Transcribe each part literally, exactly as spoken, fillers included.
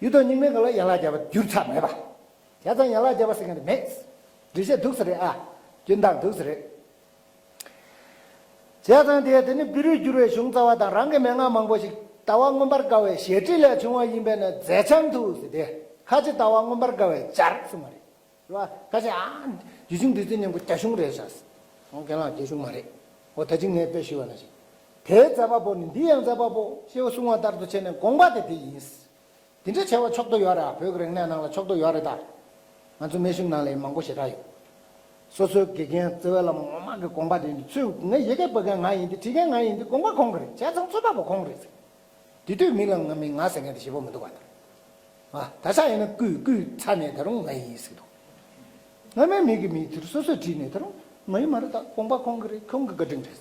གཡུ་ཐོག་རྙིང་མའི་སྐབས་ལ་ཡན་ལག་བརྒྱད་པ་བསྒྱུར་ཚར་མེད་པ། བྱས་ཙང་ཡན་ལག་བརྒྱད་པ་ཟེར་མཁན་དེ་མེད། འགྲེལ་བཤད་འདུག་ས་རེད་ཨ། སྐྱོན་དག་འདུག་ས་རེད། བྱས་ཙང་དེ་དེ་ནི་བི་རུས་བསྒྱུར་བའི་གཞུང་རྩ་བ་དང་རང་གི་མན་ངག་མང་པོ་ཞིག་ལྟ་བ་མངོན་པར་དགའ་བའི་ཞལ་བྲིས་ལས་བྱུང་བ་ཡིན་པས་ན་མཛད་འཆང་དུ་ཟེར་ཏེ། ཁ་ཆེ་ལྟ་བ་མངོན་པར་དགའ་བའི་སྦྱར་གསུངས་པ་རེད། རེད་བ། ཁ་ཤས་ཨ། རྒྱུད་གཞུང་བདུད་རྩི་སྙིང་པོ་རྒྱ་གཞུང་རེད་ཤག་འོ་རྒན་ལགས་རྒྱ་གཞུང་མ་རེད། འོ་ད་ཅིག་ངས་དཔེ་ཞུས་པ་ནང་བཞིན། དེའི་མཛད་པ་པོ་ནི་འདི་ཡང་མཛད་པ་པོ་ཞེས་གསུང་བ་ལྟར་དུ་བྱས་ནས་དགོངས་པ་དེ་དེ་ཡིན། དེ་འདྲ་བྱ་བ་ཕྱོགས་བསྡུ་ཡོད་རེད། བོད་ཀྱི་རིག་གནས་ནང་ལ་ཕྱོགས་བསྡུ་ཡོད་རེད་ད། ང་ཚོ་སྨན་གཞུང་ནང་ལ་ཡང་མང་པོ་ཞེ་དྲག་ཡོད། སོ་སོའི་དགེ་རྒན་བརྩེ་བའི་བླ་མ་ངོ་མ་གི་དགོངས་པ་དེ་ཡིན་དུས་ཚོད་ངས་ཡི་གེ་འབོད་མཁན་ང་ཡིན་དུས་བྲིས་མཁན་ང་ཡིན་དུས་དགོངས་པ་ཁོང་གི་རེད། བྱས་ཙང་རྩོད་པ་པོ་ཁོང་གི་རེད་ཟེར། དེ་དུས་མི་ལ་ང་མི་ང་ཟེར་མཁན་དེ་ཞེ་པོ་མི་འདུག་བ་དང་། ཨ་ད་ཆ་ཡིན་ན་བརྐུས་བརྐུས་ཚར་ནས་ད་རུང་ང་ཡིན་ཟེར་གི་འདུག་སྔ་མའི་མི་གི་མིང་དེ་རུ་སོ་སོས་བྲིས་ནས་ད་རུང་ང་ཡིན་མ་རེད་ད། དགོངས་པ་ཁོང་གི་རེད། ཁོང་གི་བཀའ་དྲིན་རེད།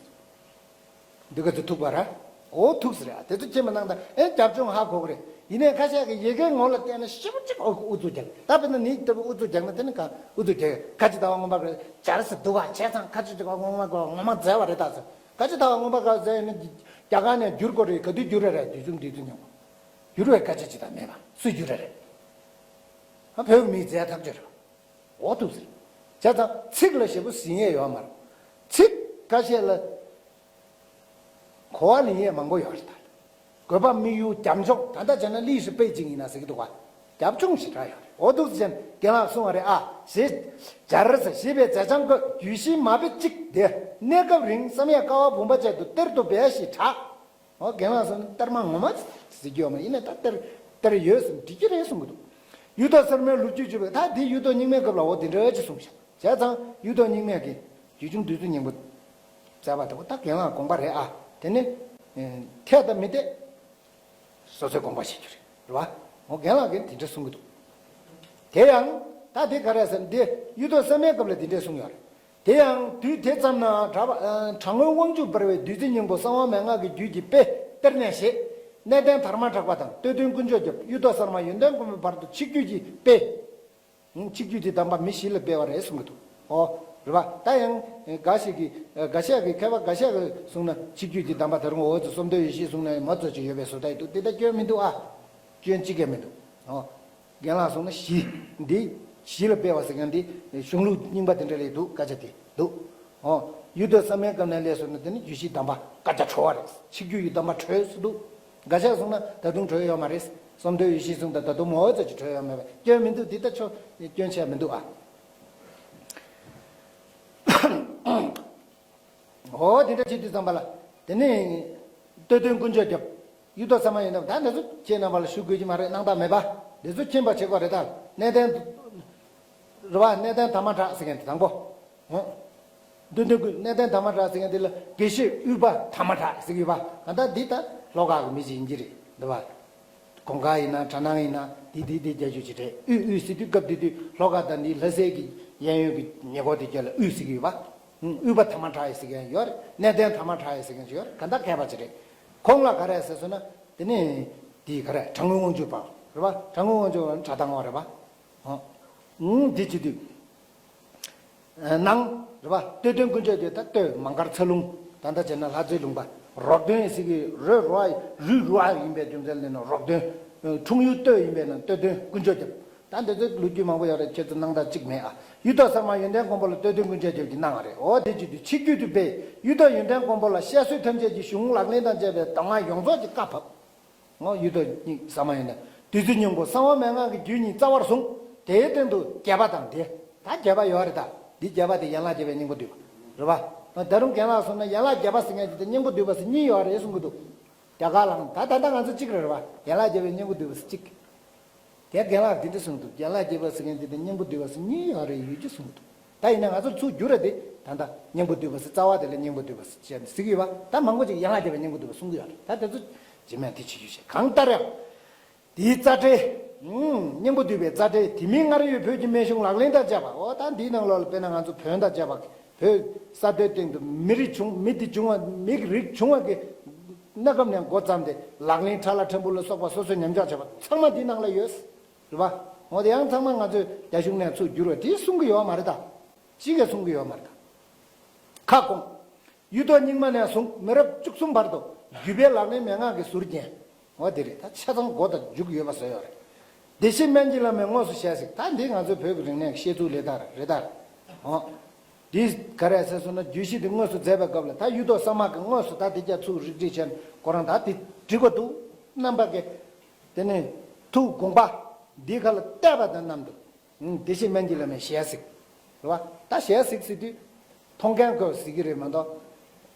འདི་ག་ཚོད་ཐུག་པ་ར། འོ་ཐུག་ཟེར་ཨ། དེ་ཚོ་ཁྱེད་མི་གནང་ད་ཨེ་རྒྱབ་ལྗོངས་ཧ་གོ་གི་རེད། ཡིན་ནའི་ཁ་ཤས་ཀྱིས་ཡི་གེའི་ངོ་ལ་བལྟས་ན་ཞེ་པོ་ཅིག་ཨུ་ཨུ་ཚུགས་རྒྱག་ད་དཔེར་ན་ནི་ལྟ་བུ་ཨུ་ཚུགས་རྒྱག་ན་དེ་ནི་གང་ཨུ་ཚུགས་རྒྱག་ཁ་ཅིག་ལྟ་བ་མངོན་པར་སྦྱར་ཟེར་འདུག་བ། བྱས་ཙང་ཁ་ཅིག་ལྟ་བ་མངོན་མ་གོ་ངོ་མ་མཛད་པ་རེད་ད་ཟེར། ཁ་ཅིག་ལྟ་བ་མངོན་པར་དགའ་ཟེར་ནི་རྒྱ་གར་ནས་བསྒྱུར་དགོས་རེད། ག་དུས་བསྒྱུར་རེད་རེད། དུས་ཚོད་འདི་ཚོ་ཉམས་པ་བསྒྱུར་བའི་སྐད་ཆ་ཅིག་ད་མེད་པ་སུས་བསྒྱུར་རེད་རེད། ཨ་བོད་མིས་མཛད་ཐག་ཆོད་རེད། འོ་ཐུག་ཟེར། བྱས་ཙང་ཚིག་ལ་ཞེ་པོ་ཟིན་ཡས་ཡོད་མ་རེད། ཚིག་ཁ་ཤས་ལ་གོ་བ་ལེན་ཡས་མང་པོ་ཡོད་རེད་ད། དགོས་པ་དམིགས་ཡུལ་རྒྱབ་ལྗོངས་ད་ལྟ་བྱས་ན་历史背景ཡིན་ན་ཟེར་གི་འདུག་བ། རྒྱབ་ལྗོངས་ཞེ་དྲག་ཡོད་རེད། འོ་ཐུག་ཟེར་རྒན་ལགས་གསུང་བ་རེད་ཨ། ཞེས་སྦྱར་ཟེར་ཞེས་པའི་མཛད་བྱང་བཀོད་རྒྱུད་བཞི་མ་དཔེ་གཅིག་དེ་གནས་སྐབས་རིང་བསམ་ཡས་ཀ་བ་བུམ་པ་བཅས་སུ་གཏེར་དུ་སྦས་ཞེས་གྲགས། འོ་རྒན་ལགས་སོང་ན་གཏེར་མ་ངོ་མ་ཟེར་རྒྱུ་ཡོད་མ་ཡིན་ན་ད་གཏེར་གཏེར་ཡོད་ཟེར་འགྲིག་གི་རེད་གསུང་གི་འདུག་གཡུ་ཐོག་གསར་མའི་ལོ་རྒྱུས་བརྗོད་པའི་ད་འདི་གཡུ་ཐོག་རྙིང་མའི་སྐབས་ལ་འོ་དེ་འདྲ་ཅིག་གསུངས་ཤག་བྱས་ཙང་གཡུ་ཐོག་རྙིང་མས་ཀྱི་རྒྱུད་གཞུང་བདུད་རྩི་སྙིང་པོ་མཛད་པ་དེ་འོ་ད་རྒན་ལགས་དགོངས་པ་རེད་ཨ། དེ་ནི་འཐད་དང་མི་འཐད་སོ་སོའི་དགོངས་པ་བཞེས་རྒྱུ་རེད་རེད་བ། འོ་རྒན་ལགས་ཀྱིས་དེ་འདྲ་གསུང་གི་འདུག་དེ་ཡང་ད་དེ་ག་རེ་ཟེར་འདི་གཡུ་ཐོག་གསར་མའི་སྐབས་ལ་དེ་འདྲ་གསུངས་ཡོད་རེད། དེ་ཡང་དུས་དེ་ཙམ་ན་གྲྭ་པ་ཨ་གྲྭ་སྔོན་དབང་ཕྱུག་འབར་བའི་བདུད་རྩི་སྙིང་པོ་གསང་བ་མན་ངག་གི་རྒྱུད་ཀྱི་དཔེ་གཏེར་ནས་བཞེས། གནས་བརྟན་དྷརྨ་གྲགས་པ་དང་སྟོད་ཐུན་དཀོན་མཆོག་རྒྱལ་གཡུ་ཐོག་གསར་མ་ཡོན་ཏན་མགོན་པོའི་བར་དུ་ཆིག་བརྒྱུད་ཀྱི་དཔེ། ཆིག་བརྒྱུད་ཀྱི་གདམས་པ་མི་བཞི་ལ་སྤེལ་བ་རེད་གསུང་གི་འདུག་ཨོ། རེད་པ། ད་ཡང་འགའ་ཞིག་གིས་འགའ་ཤས་ཀྱིས་མཁས་པ་འགའ་ཤས་ཀྱིས་གསུངས་ན་ཆིག་བརྒྱུད་ཀྱི་གདམས་པ་ད་རུང་འོ་ཙི་བསམ་གཏན་ཡེ་ཤེས་གསུངས་ན་ཡང་མ་ཚོད་ཅིག་ཡོད་པའི་བཟོ་ལྟ་ཡི་འདུག་དེ་ལྟ་སྐྱོན་མི་འདུག་ཨ། སྐྱོན་གཅིག་ཀྱང་མི་འདུག་ཨོ། རྒན་ལགས་གསུངས་ན་བཞི། འདི་བཞི་ལ་སྤེལ་བ་ཟེར་མཁན་འདི་གཞུང་ལུགས་རྙིང་པ་དེ་འདྲ་ལས་འདུག་སྐད་ཆ་དེ་འདུག་ཨོ། གཡུ་ཐོག་གསར་མའི་སྐབས་ནས་སླེབས་སོང་ན་དེ་ནི་རྒྱུད་བཞིའི་གདམས་པ་སྐད་ཆ་བྲོ་བ་རེད། ཆིག་བརྒྱུད་ཀྱི་གདམས་པ་བྲོས་སུ་འདུག་འགའ་ཤས་གསུངས་ན་ད་དུང་བྲོས་ཡོད་མ་རེད། བསམ་གཏན་ཡེ་ཤེས་གསུངས་ད་ད་དུང་མོ་ཙམ་ཅིག་བྲོས་ཡོད་མེད་པས་སྐྱོན་མི་འདུག་འདི་ལྟ་ཆོ་སྐྱོན་ཆེ་མི་འདུག་ཨ། འོ་དེ་འདྲ་བྱེད་དུས་ཙམ་པ་ལ་དེ་ནི་སྟོད་ཐུན་དཀོན་མཆོག་རྒྱལ་གཡུ་ཐོག་གསར་མ་ཡིན་ན་ད་འདི་ཚོ་ཁྱེད་རྣམ་པ་ལ་ཞུ་དགོས་ཀྱི་མ་རེད། སྣང་དག་མེད་པ་འདི་ཚོ་མཁྱེན་པ་བྱེད་དགོས་རེད་ད། གནས་བརྟན་རེད་བ། གནས་བརྟན་དྷརྨ་གྲགས་ཟེར་མཁན་དེ་དང་པོ། འོ། སྟོད་ཐུན་དཀོན་གནས་བརྟན་དྷརྨ་གྲགས་ཟེར་མཁན་དེ་ལ་དགེ་བཤེས་དབུས་པ་དྷརྨ་གྲགས་ཟེར་གྱི་ཡོད་པ། གང་ལྟར་འདི་ད་ལྷོ་ཁ་གི་མི་ཞིག་ཡིན་གྱི་རེད་འདི་བ། གོང་དཀར་ཡིན་ན་གྲ་ནང་ཡིན་ན་འདི་འདི་འདི་རྒྱ་ཇུ་ཅི་རེད། དབུས་དབུས་ཟེར་དུས་སྐབས་དེ་དུས་ལྷོ་ཁ་དང་འདི་ལྷ་སའི་གི་གཡས་གཡོན་གྱི་ཉེ་འཁོར་དེ་རྒྱ་ལ་དབུས་ཟེར་གྱི་ཡོད་པ། ཨུ་དབུས་པ་དྷརྨ་གྲགས་ཡིན་ཟེར་མཁན་ཡོད་རེད། གནས་བརྟན་དྷརྨ་གྲགས་ཡིན་ཟེར་མཁན་ཡོད་རེད། ག་འདྲ་མཁས་པ་ཅིག་རེད། ཁོང་ལ་ག་རེ་ཟེར་སོང་ན་དེ་ནི་དེ་ག་རེ་གྲངས་ངུ་དབང་ཕྱུག་པ་རེད་པ། གྲངས་ངུ་དབང་ཕྱུག་པ་གྲྭ་ཐང་པ་རེད་པ། ཨོ། ཨུ་དེ་བྱེད་དུས་ནང་རེད་པ། སྟོད་ཐུན་དཀོན་མཆོག་དེ་ད་སྟོད་མང་མཁར་ཚ་ལུང་། ད་ལྟ་བྱས་ན་ལྷ་རྩེ་ལུང་པ། རོག་སྟོན་ཟེར་གི་རོ་རོ་རུ་རོ་ཡིན་པའི་རྒྱུ་མཚན་ལས་ན་རོག་སྟོན། འཁྲུངས་ཡུལ་སྟོད་ཡིན་པས་ན་སྟོད་ཐུན་དཀོན་མཆོག་རྒྱལ། ད་འདི་ཚོ་ལོ་རྒྱུས་མང་པོ་ཡོད་རེད། ཁྱེད་ཚོ་སྣང་དག་གཅིག་མེད་ཨ། གཡུ་ཐོག་གསར་མ་ཡོན་ཏན་མགོན་པོ་ལ་སྟོད་ཐུན་དཀོན་མཆོག་རྒྱལ་གྱིས་གནང་བ་རེད། འོ་དེ་བྱེད་དུས་ཆིག་བརྒྱུད་དུ་སྤེལ། གཡུ་ཐོག་ཡོན་ཏན་མགོན་པོ་ལ་བཤད་སྲོལ་ཐམས་ཅད་ཀྱི་གཞུང་ལག་ལེན་དང་བཅས་པའི་གདམས་ངག་ཡོངས་རྫོགས་ཀྱི་བཀའ་ཕབ། ངོ་གཡུ་ཐོག་གསར་མ་ཡོན་ཏན་བདུད་རྩི་སྙིང་པོ་གསང་བ་མན་ངག་གི་རྒྱུད་གཉིས་རྩ་བར་བཟུང་། དེའི་སྟེང་དུ་རྒྱས་པ་དང་དེ། ད་རྒྱས་པ་ཡོད་རེད་ད། འདི་རྒྱས་པ་དེ་ཡན་ལག་བརྒྱད་པའི་སྙིང་པོ་བསྡུས་པ་རེད་པ། ད་རུང་རྒན་ལགས་གསུངས་ན་ཡན་ལག་བརྒྱད་པ་ཟེར་མཁན་དེ་དང་སྙིང་པོ་བསྡུས་པ་ཟེར་གཉིས་ཡོད་རེད་གསུང་གི་འདུག་རྒྱ་གར་ལའང་ད་ད་ལྟ་ང་ཚོ་གཅིག་རེད་རེད་པ། ཡན་ལག་བརྒྱད་པའི་སྙིང་པོ་བསྡུས་པ་ཟེར་གཅིག་དེ་རྒན་ལགས་འདི་འདྲ་གསུངས་འདུག་ཡན་ལག་བརྒྱད་པ་ཟེར་མཁན་འདི་དང་སྙིང་པོ་བསྡུས་པ་ཟེར་གཉིས་ཡོད་རེད་ཡོད་ཀྱི་གསུངས་འདུག་ད་ཡིན་ན་ང་ཚོར་ཚུར་བསྒྱུར་ར་དེ་ད་ལྟ་སྙིང་པོ་བསྡུས་པ་ཟེར་རྩ་བ་དེ་ལ་སྙིང་པོ་བསྡུས་པ་ཟེར་བྱས་ནས་ཟེར་གྱི་ཡོད་པ། ད་མང་པོ་ཅིག་ཡན་ལག་བརྒྱད་པའི་སྙིང་པོ་བསྡུས་པ་གསུང་གི་ཡོད་རེད། ད་དེ་ཚོ་རྗེས་མ་དེ་བྱེད་རྒྱུ་བྱས། གང་ལྟར་ཡང་དེའི་རྩ་འགྲེལ། སྙིང་པོ་བསྡུས་པའི་རྩ་འགྲེལ་དེ་མིན་སྔར་ཡོད་བོད་ཀྱི་སྨན་གཞུང་ལག་ལེན་དང་བཅས་པ། འོ་ད་འདིའི་ནང་ལོགས་ལ་དཔེར་ན་ང་ཚོ་བོན་དང་བཅས་པ། བོད་ས་མཐོའི་སྟེང་དུ་མི་རིགས་བྱུང་མི་དེ་བྱུང་བ་མི་རིགས་བྱུང་བ་གི་གནས་སྐབས་ནས་འགོ་བརྩམས་ཏེ་ལག་ལེན་ཁྲ་ལ་ཕྲན་བུ་ལ་སོགས་པ་སོ་སོས་ཉམས་ཆག་བྱས་པ་ཚང་མ་འདིའི་ནང་ལ་ཡོད། རེད་པ། འོ་དེ་ཡང་ཚང་མ་ང་ཚོས་རྒྱ་གཞུང་ནས་ཚུར་བསྒྱུར་བ་དེ་གསུང་གི་ཡོད་མ་རེད་ད། གཅིག་ཀྱང་གསུང་གི་ཡོད་མ་རེད་ད། ཁ་སྐོང་། གཡུ་ཐོག་རྙིང་མ་ནས་བཟུང་མི་རབས་བཅུ་གསུམ་བར་དུ་བརྒྱུད་པའི་ལག་ལེན་མན་ངག་གི་ཟུར་རྒྱན། འོ་དེ་རེད་ད། ཆ་ཚང་མགོ་དང་མཇུག་ཡོད་པ་བཟོས་ཡོད་རེད། བདེ་གཤེགས་སྨན་གྱི་བླ་མས་དངོས་སུ་ཞལ་གཟིགས། ད་འདི་ང་ཚོའི་བོད་ཀྱི་རིག་གནས་ཀྱི་བཤད་ཚུལ་ལས་ད་རེད་ད། འོ། འདི་ག་རེ་ཟེར་སོང་ན། རྒྱུད་བཞི་འདི་དངོས་སུ་མཛད་པའི་སྐབས་ལ། ད་གཡུ་ཐོག་ས་མ་གིས་དངོས་སུ་ད་འདི་རྒྱ་ཚུགས་རིག་བྲིས་བྱས་ཁོ་རང་ད་འདི་བྲིས་པ་འདུག་རྣམ་པ་གིས། དེ་ནས་ཐུགས་དགོངས་པ་འདིའི་ཁ་ལ་གཏད་པ་དང་མཉམ་དུ། ཨང་། བདེ་གཤེགས་སྨན་གྱི་བླ་མས་ཞལ་གཟིགས། རེད་བ། ད་ཞལ་གཟིགས་ཟེར་དུས། མཐོང་མཁན་ཀྱིས་གཟིགས་ཀྱི་རེད་མ་གཏོགས།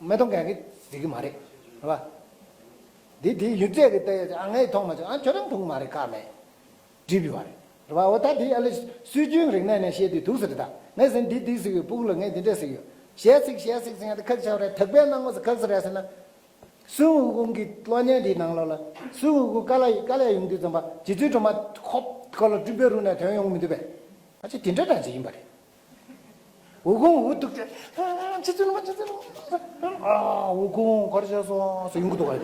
མི་མཐོང་མཁན་གྱིས་གཟིགས་ཀྱི་མ་རེད། རེད་བ། འདི་དེ་ཡུལ་རྫས་ཀྱིས་བལྟས་ཡ། ཨ། ངས་མཐོང་མ་བྱུང་། ཨ། ཁྱོད་རང་མཐོང་མ་རེད། ཁག་མེད། འགྲིག་པ་རེད། རེད་བ། འོ་ད་དེ་ཨ་ལེ་སྲོལ་རྒྱུན་རིག་གནས་ནས་བཤད་དུས་འདུག་ཟེར་ད། ངས་ཟེར་འདི་འདི་ཟེར་གི། སྤུ་གུ་ལ་ངས་འདི་འདྲས་ཟེར་གི་ཡོད། ཞལ་གཟིགས་ཞལ་གཟིགས་ཟེར་ཡ་དེ་ཁག་ཆེ་བ་རེད། དག་པའི་སྣང་ངོ་ཟེར་ག་རེ་ཟེར་རེད་ཟེར་ན། སུན་ཝུ་ཀུང་གི་གློག་བརྙན་འདིའི་ནང་ལོགས་ལ། སུན་ཝུ་ཀུང་ཀ་ལ་ཀ་ལ་ཡོང་དུས་ཙམ་པ། རྗེ་བཙུན་སྒྲོལ་མ་ཁོ་ཁོ་ལ་སྤྲུལ་པའི་རུ་ནས་ཐོན་ཡོང་མི་འདུག་པས། ཨ་ཅེ་དེ་འདྲ་འདྲ་ཅིག་ཡིན་པ་རེད། ཝུ་ཀུང་ཝུ་ཐུག་སྟེ། ཨ། རྗེ་བཙུན་སྒྲོལ་མ། རྗེ་བཙུན་སྒྲོལ་མ། ཨ། ཝུ་ཀུང་ག་རེ་བྱས་སོང་ཟེར་ཡོང་གི་འདུག་ག་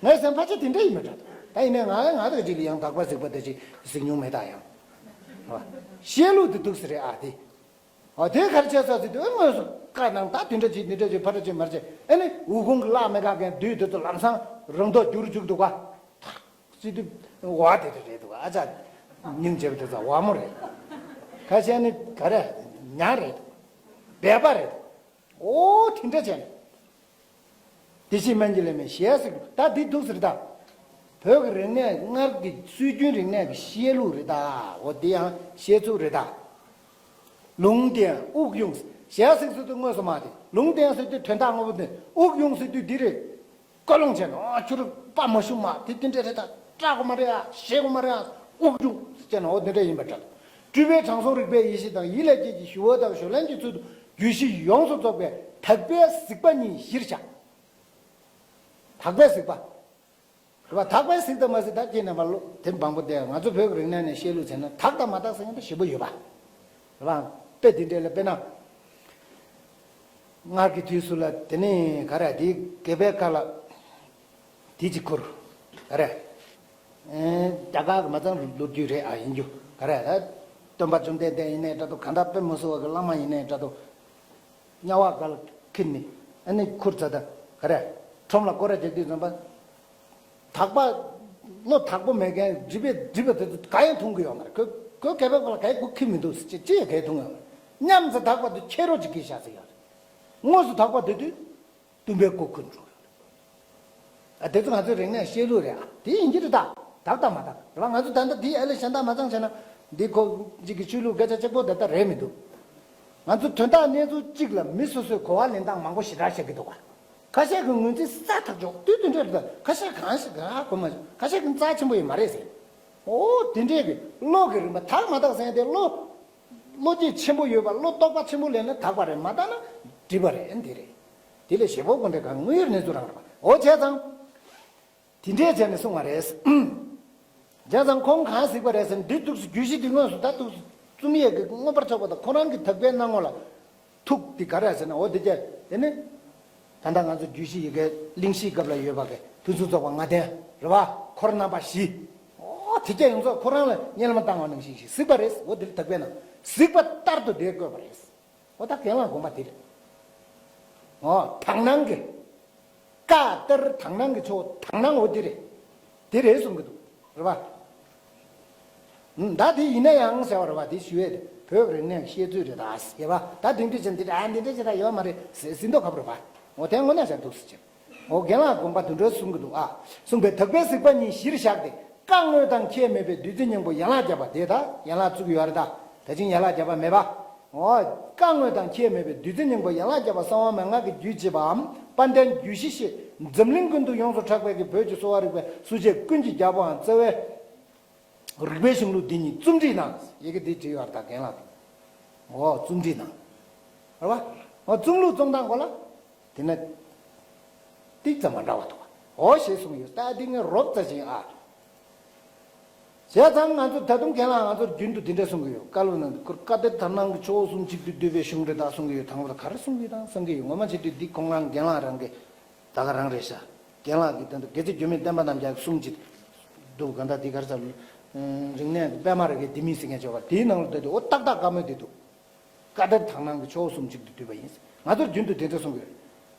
ངས་ཟེར་ཕལ་ཆེར་དེ་འདྲ་ཡིན་པ་འདྲ་འདུག་ད་ཡིན་ནའི་ང་ང་དང་གཅིག་ལ་ཡང་དག་པ་གཟིགས་པ་དེ་ཅིག་གཟིགས་མྱོང་མེད་ད་ཡང་། བཤད་ལུགས་དེ་འདུག་ཟེར་རེད། ཨ། དེ། ཨ། དེ་ག་རེ་བྱས་སོང་ཟེར་དུས། དངོས་སུ་བཀའ་གནང་། ད་དེ་འདྲ་བྱེད། འདི་འདྲ་བྱེད། ཕར་འདྲ་བྱེད། མར་བྱེད། ཨ་ནི་ཝུ་ཀུང་གི་ལག་མི་དགའ་མཁན་བདུད་དེ་ཚོ་ལམ་སང་རང་མདོག་འགྱུར་བཅུག་འདུག་ག་ཐག་ཟེར་དུས་ཝ་དེ་འདྲ་རེད་འདུག་ཨ་ཅག་སྙིང་རྗེ་པོ་དེ་ཚོ་ཝ་མོ་རེད། ཁ་ཤས་ནི་ག་རེ། ཉ་རེད་འདུག་སྦལ་པ་རེད་འདུག་འོ་དེ་འདྲ་བྱས་ནས། བདེ་གཤེགས་སྨན་གྱི་བླ་མས་ཞལ་གཟིགས། ད་འདི་འདུག་ཟེར་ད། བོད་ཀྱི་རིག་གནས་སྔར་གྱི་སྲོལ་རྒྱུན་རིག་གནས་ཀྱི་བཤད་ལུགས་རེད་ད། འོ་འདི་ཡང་བཤད་ཚུལ་རེད་ད། ལུང་བསྟན་དབུགས་དབྱུང་། ཞལ་གཟིགས་ཟེར་དུས་དངོས་སུ་མ་དེ། ལུང་བསྟན་ཟེར་དུས་དོན་དག་དངོས་པོ་དེ། དབུགས་དབྱུང་ཟེར་དུས་འདི་རེད། ཀོ་ལོང་བྱས་ནས། ཨ། ཁྱོད་རང་པ་མ་ཞུ་མ། དེ་དེ་འདྲ་རེད་ད། སྐྲག་དགོས་མ་རེད་ཨ། ཞེད་དགོས་མ་རེད་ཨ། དབུགས་དབྱུང་བྱས་ནས། འོ་དེ་འདྲ་ཡིན་པ་འདྲ། སྤྲུལ་པའི་དྲང་སྲོང་རིག་པའི་ཡེ་ཤེས་དང་། ཡིད་ལ་སྐྱེས་ཀྱི་ཞི་བ་དང་ཞུ་ལན་གྱི་ཚུལ་དུ་རྒྱུད་བཞི་ཡོངས་སུ་རྫོགས་པའི་དག་པའི་གཟིགས་པ་ཉིད་གཞིར་བཞག་དག་པའི་གཟིགས་པ། རེད་བ། དག་པའི་གཟིགས་དང་མ་གཟིགས། ད་ཁྱེད་རྣམ་པ་ལོ་དེ་མང་པོ་བསྡད། ང་ཚོ་བོད་ཀྱི་རིག་གནས་ནས་བཤད་ལུགས་བྱས་ན། དག་དང་མ་དག་ཟེར་མཁན་དེ་ཞེ་པོ་ཡོད་པ། རེད་བ། དཔེ་འདི་འདྲ་ལ་དཔེར་ན། སྔར་གྱི་དུས་སུ་ལ། དེ་ནི་ག་རེ། དེ་དགེ་བའི་བཀའ་ལ་དེ་གཅིག་ཁུར། ག་རེ། ཨེ། རྒྱ་གར་གྱི་མ་ཚང་ལོ་རྒྱུས་རེད་ཨ། ཡིན་རྒྱུ་ག་རེ། ད་སྟོན་པ་བཅོམ་ལྡན་འདས་ཡིན་ནའི་འདྲ་འདུག་གང་ལྟར་དཔེ་མི་སྲིད་པ་གི་བླ་མ་ཡིན་ནའི་འདྲ་འདུག་དམྱལ་བ་ག་ལ་ཁྱེར་ནས། ཨ་ནི་ཁུར་ཚར་ད་ག་རེ། ཁྲོམ་ལ་སྐོར་ར་རྒྱག་དུས་ཙམ་པ། དག་པ། བློ་དག་པོ་མེད་མཁན། སྒྲིབ་པའི་སྒྲིབ་པ་དེ་ཚོ་ག་ཡང་འཐུང་གི་ཡོད་མ་རེད། ཁོས་ཁོས་དགེ་བའི་བཀའ་ལ་ག་ཡང་སྒོ་ཁྱེར་མི་འདུག་ཅི་ཅི་ཡང་ག་ཡང་འཐུང་ཡོད་མ་རེད། ཉམས་སུ་དག་པ་དེ་ཁྱེར་རོགས་ཅིག་གིས་བཞག་ཟེར་ཡོད་རེད། དངོས་སུ་དག་པ་དེ་དུས་སྟོན་པའི་སྒོ་ཁུར་འགྲོ་ཡོད་རེད། ཨ། དེ་ཚོ་ང་ཚོའི་རིག་གནས་བཤད་ལུགས་རེད་ཨ། དེ་ཡིན་གྱི་རེད་ད། དག་དང་མ་དག་རེད་བ། ང་ཚོ་ད་ལྟ་དེ་ཨ་ལེ་གཞན་དག་མ་ཚང་བྱས་ན། འདི་ཁོ་གཅིག་གི་ཆོས་ལུགས་སྐད་ཆ་གཅིག་པོ་དེ་ལྟ་རེད་མི་འདུག་ང་ཚོ་དོན་དག་གནས་ཚུལ་གཅིག་ལ་མི་སོ་སོས་གོ་བ་ལེན་སྟངས་མང་པོ་ཞེ་དྲག་བཤད་ཀྱི་འདུག་ག་ཁ་ཤས་ཀྱིས་ངོས་འཛིན་སྲ་ཐག་ཆོད། དུས་དེ་འདྲ་རེད་ད། ཁ་ཤས་གང་ཞིག་ག་གོ་མ་བྱུང་། ཁ་ཤས་ཀྱིས་རྩ་ཆེན་པོ་ཡོད་མ་རེད་ཟེར། འོ་དེ་འདྲས་ཀྱི་བློ་གི་རིམ་པ། དག་མ་དག་ཟེར་ཡ་དེ་བློ། བློ་སྐྱེད་ཆེན་པོ་ཡོད་པ། བློ་རྟོགས་པ་ཆེན་པོ་ལེན་ན་དག་པ་རེད། མ་དག་ན་སྒྲིབ་པ་རེད། འདི་རེད། དེ་ལས་ཞེ་པོ་དགོས་འདྲ་གང་། དངོས་ཡོད་གནས་ཚུལ་རང་རེད་པ། འོ་བྱས་ཙང་། དེ་འདྲས་བྱས་ནས་གསུངས་པ་རེད། བྱས་ཙང་ཁོང་གང་གཟིགས་པ་རེད་ཟེར་ན། འདི་འདུག་སེ་རྒྱུད་བཞི་འདི་དངོས་སུ་ད་འདུག་སེ་རྩོམ་ཡས་ཀྱི་མངོན་པར་ཕྱོགས་པ་དང་། ཁོ་རང་གི་དག་པའི་སྣང་ངོ་ལ་ཐུག་སྟེ་ག་རེ་ཟེར་ན། འོ་དེ་བྱས། དེ་ནི་ད་ལྟ་ང་ཚོ་རྒྱུད་བཞི་ཡི་གེ་གླེང་གཞིའི་སྐབས་ལ་ཡོད་པ་གི་ཕུན་སུམ་ཚོགས་པ་ལྔ་ལྡན་རེད་བ། འཁོར་རྣམ་པ་བཞི། འོ་དེ་བྱས་ཡོངས་རྫོགས་ཁོ་རང་ལ་སྙན་ལམ་བཏང་བ་ནང་བཞིན་ཞིག་གཟིགས་པ་རེད། འོ་དེ་ལ་དག་པའི་སྣང་། གཟིགས་པ་ལྟར་དུ་དེ་བཀོད་པ་རེད། འོ་ད་རྒན་ལགས་དགོངས་པ་དེ་རེད། འོ་དག་སྣང་གི། བཀའ་ལྟར་དག་སྣང་གི་ཆོས། དག་སྣང་འོ་དེ་རེད། དེ་རེད་གསུང་གི་འདུག་རེད་པ། ད་དེ་ཡིན་ན་ཡང་ཟེར་བ་རེད་པ། དེ་ཞུ་ཡས་དེ་བོད་རིག་གནས་བཤད་ཚུལ་རེད་ད་ཟེར་བ། ད་དེང་དུས་ཅན་འདི་འདྲ་འདི་འདྲ་ཅིག་ད་ཡོད་མ་རེད་ཟེར་ཟིན་ཐོ་ཁབ་རེད་པ། འོ་དེ་དངོས་གནས་བྱས་འདུག་ཟེར་ཅིག་འོ་རྒན་ལགས་དགོངས་པ་དེ་འདྲ་གསུང་གི་འདུག་ཨ། གསུངས་པའི་དག་པའི་གཟིགས་པ་ཉིད་གཞིར་བཞག་སྟེ། བཀའ་དངོས་དང་ཁྱད་མེད་པའི་བདུད་རྩི་སྙིང་པོ་ཡན་ལག་བརྒྱད་པ་དེ། ད་ཡན་ལག་བཙུགས་ཡོད་རེད་ད། ད་ཅིང་ཡན་ལག་བརྒྱད་པ་མེད་པ། འོ། བཀའ་དངོས་དང་ཁྱད་མེད་པའི་བདུད་རྩི་སྙིང་པོ་ཡན་ལག་བརྒྱད་པ་གསང་བ་མན་ངག་གི་རྒྱུད་ཅེས་པའམ། དཔལ་ལྡན་རྒྱུད་བཞི་ཞེས་འཛམ་གླིང་ཀུན་ཏུ་ཡོངས་སུ་གྲགས་པའི་གི་བོད་ཀྱི་གསོ་བ་རིག་པའི་སྲོལ་འབྱེད་ཀུན་གྱི་རྒྱལ་པོའམ་རྩ་བའི་རིག་པའི་གཞུང་ལུགས་འདི་ཉིད་རྩོམ་སྒྲིག་གནང་། ཡི་གེ་འདི་བྲིས་ཡོད་རེད་ད་རྒན་ལགས། འོ་རྩོམ་སྒྲིག་གནང་། རེད་བ། འོ་རྩོམ་ལུགས་རྩོམ་སྟངས་སྐོར་ལ། དེ་ན། ཏིག་ཙམ་མ་འདྲ་བ་འདུག་འོ་ཞེས་གསུངས་ཡོད། ད་འདི་ངས་རོབ་ཙམ་ཞིག་ཨ། བྱས་ཙང་ང་ཚོ་ད་དུང་རྒན་ལགས་ང་ཚོར་རྒྱུན་དུ་འདི་འདྲ་གསུང་གི་ཡོད། བཀའ་སློབ་ནང་དུ་ཁོ་བཀའ་གཏེར་དག་སྣང་གི་ཆོས་དབུ་གསུམ་གཅིག་ཏུ་བསྡུས་པའི་གཞུང་རེད་ད་གསུང་གི་ཡོད། དང་པོ་ད་ག་རེ་གསུང་གི་ཡོད་དང་གསུང་གི་ཡོད། ངོ་མ་བྱེད་དུས་འདི་ཁོང་རང་རྒན་ལགས་རང་གི་ད་ག་རང་རེད་ཤག་རྒན་ལགས་ཀྱིས་ད་དུང་དགེ་ཚུལ་འགྱུར་མེད་བསྟན་པ་རྣམ་རྒྱལ་གྱི་གསུང་གཅིག་འདུག་ག་ད་འདི་ག་རེ་ཟེར། རིག་གནས་པད་མ་རི་ཀའི་ལྡེ་མིག་ཟེར་མཁན་ཅིག་ཡོད་པ། དེའི་ནང་ལ་བལྟས་དུས་འོ་ཏག་ཏག་བཀའ་མོལ་འདི་འདུག་བཀའ་གཏེར་དག་སྣང་གི་ཆོས་དབུ་གསུམ་གཅིག་ཏུ་བསྡུས་པ་ཡིན། ང་ཚོར་རྒྱུན་དུ་དེ་འདྲ་གསུང་གི་ཡོད།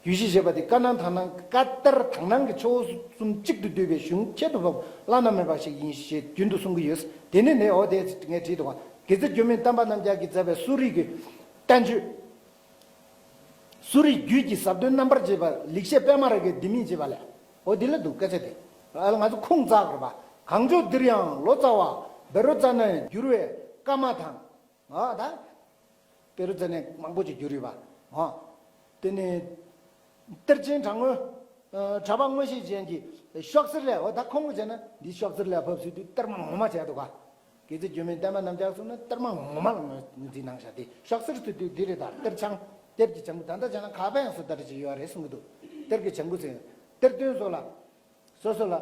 རྒྱུད་བཞི་ཞེས་པ་དེ་བཀའ་གནང་དག་སྣང་བཀའ་གཏེར་དག་སྣང་གི་ཆུ་བོ་གསུམ་གཅིག་ཏུ་བསྡུས་པའི་གཞུང་ཁྱད་དུ་འཕགས་པ་བླ་ན་མེད་པ་ཞིག་ཡིན་ཞེས་རྒྱུན་དུ་གསུང་གི་ཡོད། དེ་ནི་ནི་འོ་དེ་ངས་བྲིས་འདུག་ག་དགེ་ཚུལ་འགྱུར་མེད་བསྟན་པ་རྣམ་རྒྱལ་གྱིས་མཛད་པའི་གསོ་རིག་གི་བསྟན་བཅོས། གསོ་རིག་རྒྱུད་ཀྱི་ཟབ་དོན་རྣམ་པར་འབྱེད་པ་ལེགས་བཤད་པད་མ་ར་གའི་ལྡེ་མིག་ཅེས་པ་ལས། འོ་འདི་ལ་འདུག་སྐད་ཆ་དེ། ཨ་ལ་ང་ཚོ་ཁུངས་བཙག་དགོས་པ། གངས་ལྗོངས་འདིར་ཡང་ལོ་ཙཱ་བ་བཻ་རོ་ཙ་ན་བསྒྱུར་བའི་བཀའ་མ་དང་། ཨ་ད། བཻ་རོ་ཙ་ན་མང་པོ་ཅིག་བསྒྱུར་ཡོད་པ། ཨ་དེ་ནི། གཏེར་ཆེན་གྲགས་སྔོན། གྲགས་པ་མངོན་ཤེས་ཅན་གྱིས་ཤོག་སེར་ལས། འོ་ད་ཁོང་གིས་བྱས་ན་འདི་ཤོག་སེར་ལས་ཕབ་ཟེར་དུས་གཏེར་མ་ངོ་མ་བྱས་འདུག་ག་དགེ་ཚུལ་འགྱུར་མེད་བསྟན་པ་རྣམ་རྒྱལ་གསུངས་ན་གཏེར་མ་ངོ་མ་ལ་ངོས་འཛིན་གནང་བཞག་དེ་ཤོག་སེར་ཟེར་དུས་འདི་རེད། ད་གཏེར་འཆང་གཏེར་གྱི་བྱང་བུ་ད་ལྟ་བྱས་ན་ག་པ་ཡང་སུ་ལྟར་ཅིག་ཡོད་རེད་གསུང་གི་འདུག་གཏེར་གྱི་བྱང་བུ་ཟེར། གཏེར་སྟོན་སོགས་ལ། སོ་སོ་ལ།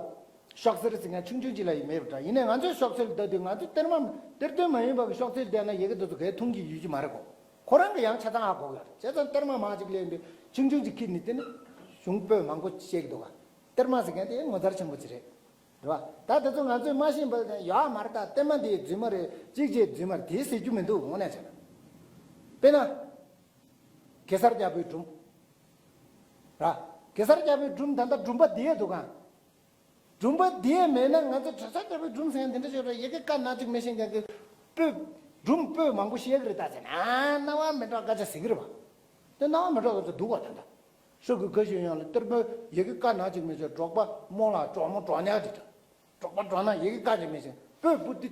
ཤོག་སེར་ཟེར་མཁན་ཆུང་ཆུང་ཅིག་ལ་ཡིན་མེད་པ་འདྲ། ཡིན་ནའི་ང་ཚོའི་ཤོག་སེར་ལྟ་དུས་ང་ཚོ་གཏེར་མ་གཏེར་སྟོན་མ་ཡིན་པ་གི་ཤོག་སེར་བལྟས་ན་ཡི་གེ་དེ་ཚོ་གས་མཐོང་གི་ཡོད་ཀྱི་མ་རེད་གོ་ཁོ་རང་གི་ཡང་ཆ་ཚང་ཧ་གོ་གི་ཡོད་རེད། བྱས་ཙང་གཏེར་མ་མང་ཅིག་ལེན་དུས་ཆུང་ཆུང་ཅིག་ཁྱེར་ནས་དེ་ནི་གཞུང་པོད་མང་པོ་བཤད་ཀྱི་འདུག་ག་གཏེར་མ་ཟེར་མཁན་དེ་ངོ་མཚར་ཆེན་པོ་ཅིག་རེད། རེད་བ། ད་དེ་ཚོ་ང་ཚོས་མ་ཤེས་པ་ཡོད་མ་རེད། ད་གཏེར་མ་འདི་རྫུན་མ་རེད། གཅིག་བྱས་རྫུན་མ་རེད་དེ་ཟེར་རྒྱུ་མི་འདུག་དངོས་གནས་བྱས་ན། དཔེར་ན། གེ་སར་རྒྱལ་པོའི་སྒྲུང་། ར། གེ་སར་རྒྱལ་པོའི་སྒྲུང་ད་ལྟ་སྒྲུང་པ་འདིའི་འདུག་ག་སྒྲུང་པ་འདིའི་མེད་ན་ང་ཚོ་གེ་སར་རྒྱལ་པོའི་སྒྲུང་ཟེར་མཁན་འདི་འདྲ་ཞིག་རེད། ཡི་གེ་ཀ་ན་གཅིག་མི་ཤེས་མཁན་གྱི་པོད་སྒྲུང་པོད་མང་པོ་ཤེས་ཀྱི་རེད་ད་ཟེར་ན་ཨ་རྣ་བ་མི་འགྲོ་སྐད་ཆ་ཟེར་གྱི་རེད་པ། དེ་རྣ་བ་མི་འགྲོ་སྐད་ཆ་འདུག་ག་ད་ལྟ། ཧྲི་གུ་ག་ཞུ་ཡང་ལ་གཏེར་མོའི་ཡི་གེ་ཀ་ན་གཅིག་མི་ཤེས་འབྲོག་པ་རྨོ་ལགས་འབྲོག་མོ་འབྲོག་ཉག་ཅིག་འདྲ། འབྲོག་པ་འབྲོག་ནག་ཡི་གེ་ཀ་གཅིག་མི་ཤེས་པོད་པོ་ཏི།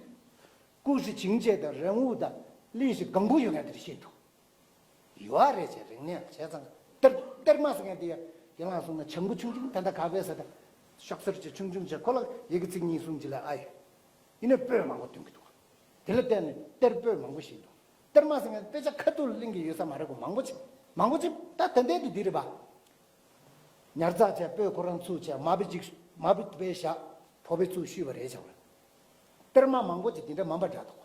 ཀུ་ཤྲི་བྱིང་བྱེད་དང་རེང་དབུགས་དང་ལི་ཤི་གང་པོ་ཡོད་མཁན་དེ་ཤེས་འདུག་ཡོད་རེད་ཅེས་རིག་གནས་བྱས་ཙང་གཏེར་གཏེར་མ་ཟེར་མཁན་དེ་ཡ་རྒན་ལགས་གསུངས་ན་བྱང་བུ་ཆུང་ཆུང་ད་ལྟ་ག་བས་ཟེར་ད། ཤོག་སེར་ཅིག་ཆུང་ཆུང་ཅིག་ཁོ་ལ་ཡི་གེ་ཚིག་གཉིས་གསུམ་ཅིག་ལ་ཨ་ཡོད། ཡིན་ནའི་པོད་མང་པོ་སྟོན་གྱི་འདུག་དེ་ལ་བརྟེན་ནས་གཏེར་པོད་མང་པོ་ཞིག་འདུག་གཏེར་མ་ཟེར་མཁན་དཔེ་ཆ་ཁ་ཐུག་གླེང་གི་ཡོད་ས་མ་རེད་གོ་མང་པོ་ཅིག་མང་པོ་ཅིག་ད་ད་ལྟའི་དུ་འདི་རེད་པ། ཉར་ཚགས་བྱས་པོད་ཁོ་རང་ཚུགས་བྱས་མ་བི་ཅིག་མ་བི་དཔེ་བཞག་ཕོ་བི་ཚུགས་ཤུས་པ་རེད་བྱ་བ། གཏེར་མ་མང་པོ་ཅིག་འདི་འདྲ་མང་པ་འདྲ་འདུག་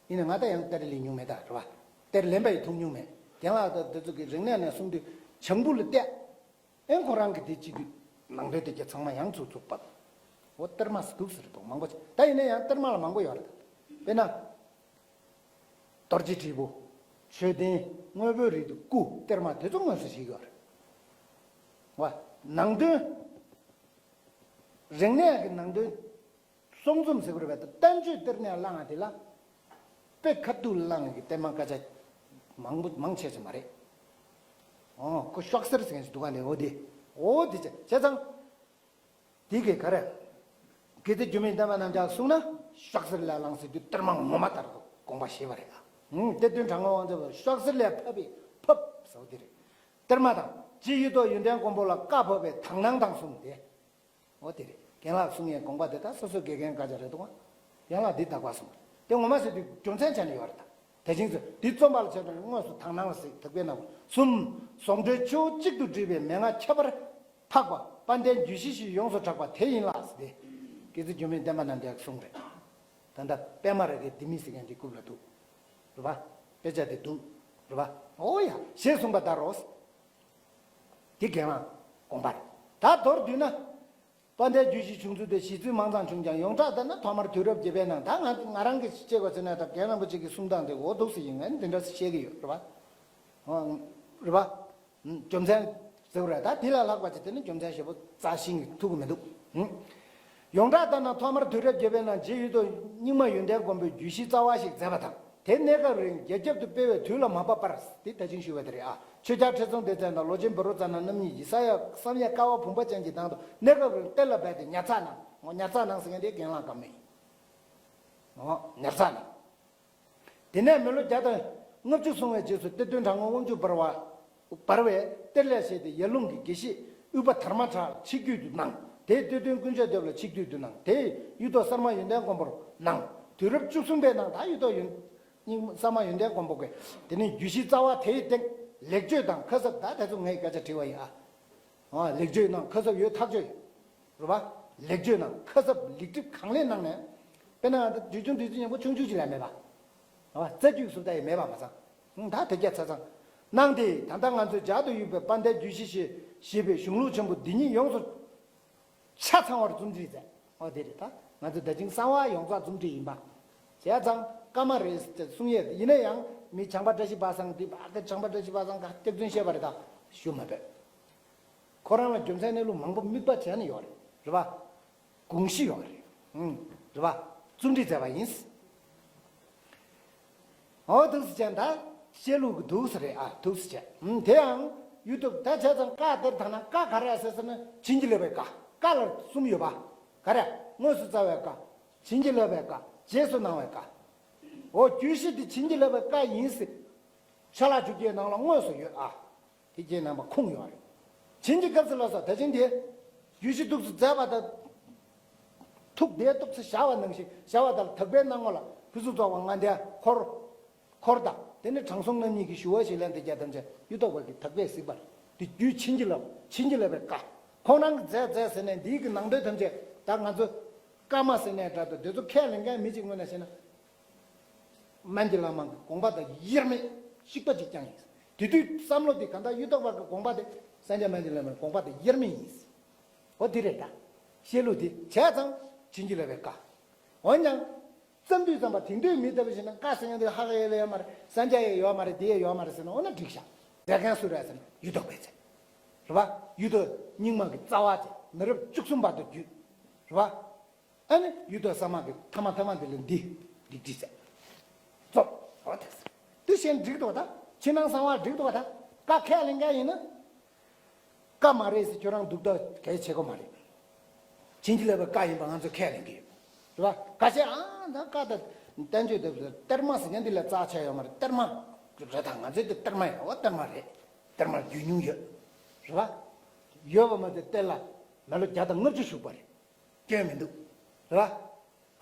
ཡིན་ནའི་ང་ད་ཡང་གཏེར་ལེན་མྱོང་མེད་ད་རེད་བ། གཏེར་ལེན་པ་ཡི་མཐོང་མྱོང་མེད། རྒན་ལགས་དང་དེ་ཚོ་གི་རིག་གནས་ནས་གསུང་དུས་བྱང་བུ་ལ་བལྟས། ཨེ་ཁོ་རང་གི་དེ་ཅི་དུས་ནང་དོན་དེ་གྱ་ཚང་མ་ཡང་ཚུགས་ཚུགས་པ། འོ་གཏེར་མ་ཟེར་འདུག་ཟེར་འདུག་མང་པོ་ཅིག་ད་ཡིན་ན་ཡང་གཏེར་མ་ལ་མང་པོ་ཡོད་རེད་ད། དཔེར་ན། རྡོ་རྗེ་དྲིལ་བུ། མཆོད་རྟེན། དངོས་པོའི་རིགས་དུ་སྐུ་གཏེར་མ་དེ་ཚོ་དངོས་སུ་ཞིག་ཡོད་རེད། བ། ནང་དོན། རིག་གནས་ཀྱི་ནང་དོན། གསུང་རྩོམ་ཟེར་དགོས་རེད་པས་ད་བསྟན་བཅོས་གཏེར་ནས་བླངས་པ་དེ་ལ། དཔེ་ཁ་ཐུག་བླངས་ཀྱི་གཏེར་མ་སྐད་ཆ། མང་པོ་མང་ཆེ་ཆེ་མ་རེད། ཨོ་ཁོ་ཤོག་སེར་ཟེར་མཁན་ཞིག་འདུག་ག་ནས་འོ་དེ། འོ་དེ་བྱས་བྱས་ཙང་། དེ་གས་ག་རེ། དགེ་ཚུལ་འགྱུར་མེད་བསྟན་པ་རྣམ་རྒྱལ་གསུངས་ན་ཤོག་སེར་ལས་བླངས་ཟེར་དུས་གཏེར་མ་ངོ་མ་ལྟར་དུ་དགོངས་པ་བཞེས་པ་རེད་ཨ། ཧུམ་གཏེར་སྟོན་དྲང་ངེས་དབང་ཕྱུག་ཤོག་སེར་ལས་ཕབ་པའི་ཕབ་ཟེར་བ་དེ་རེད། གཏེར་མ་དང་རྗེ་གཡུ་ཐོག་ཡོན་ཏན་མགོན་པོ་ལ་བཀའ་ཕབ་པའི་དག་སྣང་དང་གསུམ་སྟེ། འོ་དེ་རེད། རྒན་ལགས་གསུང་ཡས་དགོངས་པ་དེ་དག་སོ་སོའི་དགེ་རྒན་བཀའ་རྒྱ་རེད་འདུག་ག་རྒན་ལགས་འདི་དག་པ་གསུངས། དེ་ངོ་མ་ཟེར་དུས་རྒྱུ་མཚན་བྱས་ནས་ཡོད་རེད་ད། དེ་བཞིན་དུ་འདི་རྩོམ་པ་ལ་བྱས་ན་དངོས་སུ་དག་སྣང་ལ་གཟིགས་དག་པའི་ནང་གསུམ། ཟུང་འབྲེལ་ཆུ་བོ་གཅིག་ཏུ་སྒྲིལ་བའི་མན་ངག་ཁྱད་པར་འཕགས་པ་དཔལ་ལྡན་རྒྱུད་བཞི་ཞེས་ཡོངས་སུ་གྲགས་པ་དེ་ཡིན་ལ་ཟེར་ཏེ། དགེ་ཚུལ་འགྱུར་མེད་བསྟན་པ་རྣམ་རྒྱལ་གྱིས་གསུངས་རེད། ད་ལྟ་པད་མ་ར་གའི་ལྡེ་མིག་ཟེར་མཁན་འདི་རྐུབ་ལ་འདུག་རེད་པ། དཔེ་ཆ་དེ་འདུག་རེད་པ། འོ་ཡ་ཞེས་གསུངས་པ་ལྟར་རོ། དེ་རྒན་ལགས་དགོངས་པ་རེད། ད་མདོར་བསྡུས་ན། དཔལ་ལྡན་རྒྱུད་བཞི་བྱུང་ཚུལ་དེ་བཞེད་ཚུལ་མང་ཙམ་བྱུང་ཀྱང་ཡོངས་གྲགས་ལྟར་ན་ཐོག་མར་དུས་རབས་བརྒྱད་པའི་ནང་ད་ང་ང་རང་གི་བཤད་པ་ཟེར་ན་ད་རྒན་རིན་པོ་ཆེ་གི་གསུང་སྟངས་དེ་འོ་འདུག་སེ་ཡིན་ངས་འདི་འདྲ་བཤད་ཀྱི་ཡོད་རེད་པ། རེད་པ། རྒྱུ་མཚན་ཟེར་བ་རེད་ད་དེ་ལ་ལྷག་པ་ཅིག་དེ་ནི་རྒྱུ་མཚན་ཞེ་པོ་རྩ་ཤིང་གི་ཐུག་གི་མི་འདུག་ཡོངས་གྲགས་ལྟར་ན་ཐོག་མར་དུས་རབས་བརྒྱད་པའི་ནང་རྗེ་གཡུ་ཐོག་རྙིང་མ་ཡོན་ཏན་མགོན་པོས་རྒྱུད་བཞི་རྩ་བ་ཞིག་མཛད་པ་དང་། དེ་གནས་སྐབས་རིང་རྒྱ་ཁྱབ་ཏུ་སྤེལ་བའི་དུས་ལ་མ་བབ་པར་དེ་ད་ཅིང་ཞུས་པ་དེ་རེད་ཨ། ཆོས་རྒྱལ་ཁྲི་སྲོང་ལྡེ་བཙན་དང་ལོ་ཆེན་བཻ་རོ་ཙ་ན་རྣམ་གཉིས་ཀྱིས་ས་ཡ་བསམ་ཡས་ཀ་བ་བུམ་པ་ཅན་གྱི་ནང་དུ་གནས་སྐབས་རིང་གཏེར་ལ་སྦས་ཏེ་ཉར་ཚགས་གནང་ངོ་། ཉར་ཚགས་གནང་ཟེར་མཁན་དེ་རྒན་ལགས་ཀྱི་མིང་ངོ་། ཉར་ཚགས་གནང་། དེ་ནས་མི་ལོ་བརྒྱ་དང་ལྔ་བཅུ་སོང་བའི་རྗེས་སུ་གཏེར་སྟོན་དྲང་ངེས་དབང་ཕྱུག་འབར་བ། འབར་བས་གཏེར་ལས་བཞེས་ཏེ་ཡར་ཀླུང་གི་དགེ་བཤེས་ཨུཏྤལ་དྷརྨ་ཁྲ་ལ་ཆིག་བསྒྱུར་དུ་གནང་། དེའི་གཏེར་སྟོན་ཀུན་ཁྱབ་རྒྱལ་པོ་ལ་ཆིག་བསྒྱུར་དུ་གནང་། དེས་གཡུ་ཐོག་གསར་མ་ཡོན་ཏན་མགོན་པོར་གནང་། དུས་རབས་བཅུ་གསུམ་པའི་ནང་ད་གཡུ་ཐོག་ཡོན་རྙིང་གསར་མ་ཡོན་ཏན་མགོན་པོ་གིས་དེ་ནས་རྒྱུད་བཞི་རྩ་བ་དེའི་སྟེང་ལེགས་བཅོས་དང་ཁ་གསབ། ད་དེ་ཚོ་ངས་སྐད་ཆ་དྲིས་པ་ཡིན་ཨ། ཨ་ལེགས་བཅོས་གནང་ཁ་གསབ་ཡོད་ཐག་ཆོད་ཡོད། རེད་པ། ལེགས་བཅོས་གནང་ཁ་གསབ་ལེགས་སྒྲིག་གང་ལེགས་གནང་ནས། དཔེར་ན་ང་ཚོ་དུས་ཆུང་དུས་ཚོད་ཉམ་པོ་ཆུང་ཆུང་ཅིག་ལས་མེད་པ། རེད་པ། རྩ་རྒྱུགས་སུ་ད་ཡི་མེད་པ་མ་ཚང་། ད་དེ་རྒྱ་ཚ་ཚང་། གནང་སྟེ་ད་ལྟ་ང་ཚོས་མཇལ་དུ་ཡོད་པའི་དཔལ་ལྡན་རྒྱུད་བཞི་ཞེས་ཞེས་པའི་གཞུང་ལུགས་ཆེན་པོ་འདི་ཉིད་ཡོངས་སུ་ཆ་ཚང་བར་རྩོམ་སྒྲིག་མཛད། ཨོ་དེ་རེད་ད། ང་ཚོ་ད་ཅིང་གསང་བ་ཡོངས་རྫོགས་རྩོམ་སྒྲིག་ཡིན་པ། བྱས་ཙང་ཀ་མ་རེད་ཟེར་གསུང་ཡས་ཡིན་ན་ཡང་མི་བྱམས་པ་བཀྲ་ཤིས་པ་སངས་འདི་པ་གི་བྱམས་པ་བཀྲ་ཤིས་པ་སངས་ག་སྟེགས་བཙུན་བཤད་པ་རེད་ད་ཞུ་མ་འབད། ཁོ་རང་ལ་རྒྱུ་མཚན་གནས་ལུགས་མང་པོ་དམིགས་པ་བྱས་ནས་ཡོད་རེད། རེད་པ། དགོངས་གཞི་ཡོད་རེད། ཨང་། རེད་པ། རྩོམ་སྒྲིག་མཛད་པ་ཡིན། འོ་འདུག་སེ་བྱས་ད་བཤད་ལུགས་ཀྱི་འདུག་སེ་རེད། ཨ་འདུག་སེ་བྱས། ཨང་། དེ་ཡང་ཡུལ་དུ་ད་བྱས་ཙང་བཀའ་དེར་ད་ན་བཀའ་ག་རེ་ཟེར་ཟེར་ན་བྱིན་གྱིས་བརླབས་པའི་བཀའ། བཀའ་ལ་གསུམ་ཡོད་པ། ག་རེ། དངོས་སུ་སྩལ་བའི་བཀའ། བྱིན་གྱིས་བརླབས་པའི་བཀའ། རྗེས་སུ་གནང་བའི་བཀའ། འོ་རྒྱུད་བཞི་དེ་བྱིན་གྱིས་བརླབས་པའི་བཀའ་ཡིན་ཟེར། ཆ་ལག་བཅུ་བརྒྱད་ནང་ལ་དངོས་སུ་ཡོད་ཨ། དེ་རྗེས་རྣམ་པ་ཁུངས་ཡོད་རེད། བྱིན་གྱིས་བརླབས་ཟེར་ལ་སོགས་དེ་བཞིན་ཏེ། རྒྱུད་བཞི་འདུག་སེ་མཛད་པ་དང་། ཐུགས་དེ་འདུག་སེ་བཞག་པ་ནང་བཞིན་བཞག་པ་དང་དག་པའི་སྣང་ངོ་ལ་ཕུན་སུམ་ཚོགས་པ་ལྔ་ལྡན་འཁོར། འཁོར་དང་དེ་ནི་དྲང་སྲོང་རྣམ་གཉིས་ཀྱི་ཞུ་བ་ཞིག་ལ་འདི་རྒྱ་ཐམས་ཅད་གཡུ་ཐོག་པ་གིས་དག་པས་གཟིགས་པར་འདི་རྒྱུད་བྱིན་གྱིས་བརླབས། བྱིན་གྱིས་བརླབས་པའི་བཀའ། ཁོང་རང་གིས་མཛད་མཛད་ཟེར་ནས་འདིའི་གི་ནང་དོན་ཐམས་ཅད་ད་ང་ཚོ་བཀའ་མ་ཟེར་ནས་འདྲ་དང་དེ་ཚོ་ཁས་ལེན་མཁན་མི་གཅིག་ངོས་ནས་བཤད་ན། སྨན་གྱི་བླ་མ་གི་དགོངས་པ་དང་དབྱེར་མེད་གཅིག་པ་གཅིག་རྐྱང་ཡིན། དེ་དུས་བསམ་བློ་དེ་གང་ལྟར་གཡུ་ཐོག་པ་གི་དགོངས་པ་དེ་སངས་རྒྱས་སྨན་གྱི་བླ་མའི་དགོངས་པ་དེ་དབྱེར་མེད་ཡིན། འོ་དེ་རེད་ད། བཤད་ལུགས་དེ་བྱས་ཙང་བྱིན་གྱིས་བརླབས་པའི་བཀའ། འོན་ཀྱང་། བརྩམས་དུས་ཙམ་པ་དེང་དུས་མི་ལྟ་བུ་ཞིག་ན་བཀའ་ཟེར་མཁན་དེ་ཧ་ག་ཡེ་ལ་ཡོད་མ་རེད། སངས་རྒྱས་ཡེ་ཡོད་མ་རེད། དེ་ཡེ་ཡོད་མ་རེད་ཟེར་ན་འོ་ན་འགྲིག་ཤག་མཛད་མཁན་སུ་རེད་ཟེར་ན་གཡུ་ཐོག་པས་མཛད། རེད་པ། གཡུ་ཐོག་རྙིང་མ་གི་རྩ་བ་དེ་མི་རབས་བཅུ་གསུམ་བར་དུ་བརྒྱུད། རེད་པ། ཨ་ནི་གཡུ་ཐོག་ས་མ་གི་ཐ་མ་ཐ་མ་དེ་ལ་འདི་ལེགས་བྲིས་ཟེར། རྩོམ། འོ་དེ་ཟེར། དེ་བཞིན་འགྲིག་འདུག་ད། ཕྱི་ནང་གསང་བ་འགྲིག་འདུག་ད། བཀའ་ཁས་ལེན་མཁན་ཡིན་ན། བཀའ་མ་རེད་ཟེར་ཁྱོད་རང་སྡུག་ད་གལ་ཆེ་གོ་མ་རེད། བྱིན་གྱིས་བརླབས་པའི་བཀའ་ཡིན་པ་ང་ཚོས་ཁས་ལེན་གྱི་ཡོད། རེད་པ། ཁ་ཤས་ཨ་ད་བཀའ་ད་བསྟན་བཅོས་དེ་གཏེར་མ་ཟེར་མཁན་འདི་ལས་རྩ་ཆེ་ཡོད་མ་རེད། གཏེར་མ་རེད་ད། ང་ཚོའི་དེ་གཏེར་མ་ཡིན། འོ་གཏེར་མ་རེད། གཏེར་མ་རྒྱུས་མྱོང་ཡོད། རེད་པ། ཡོད་པ་མ་ཟད་གཏེར་ལ་མི་ལོ་བརྒྱ་དང་ལྔ་བཅུ་བཞུགས་པ་རེད། སྐྱོན་མི་འདུག་རེད་པ།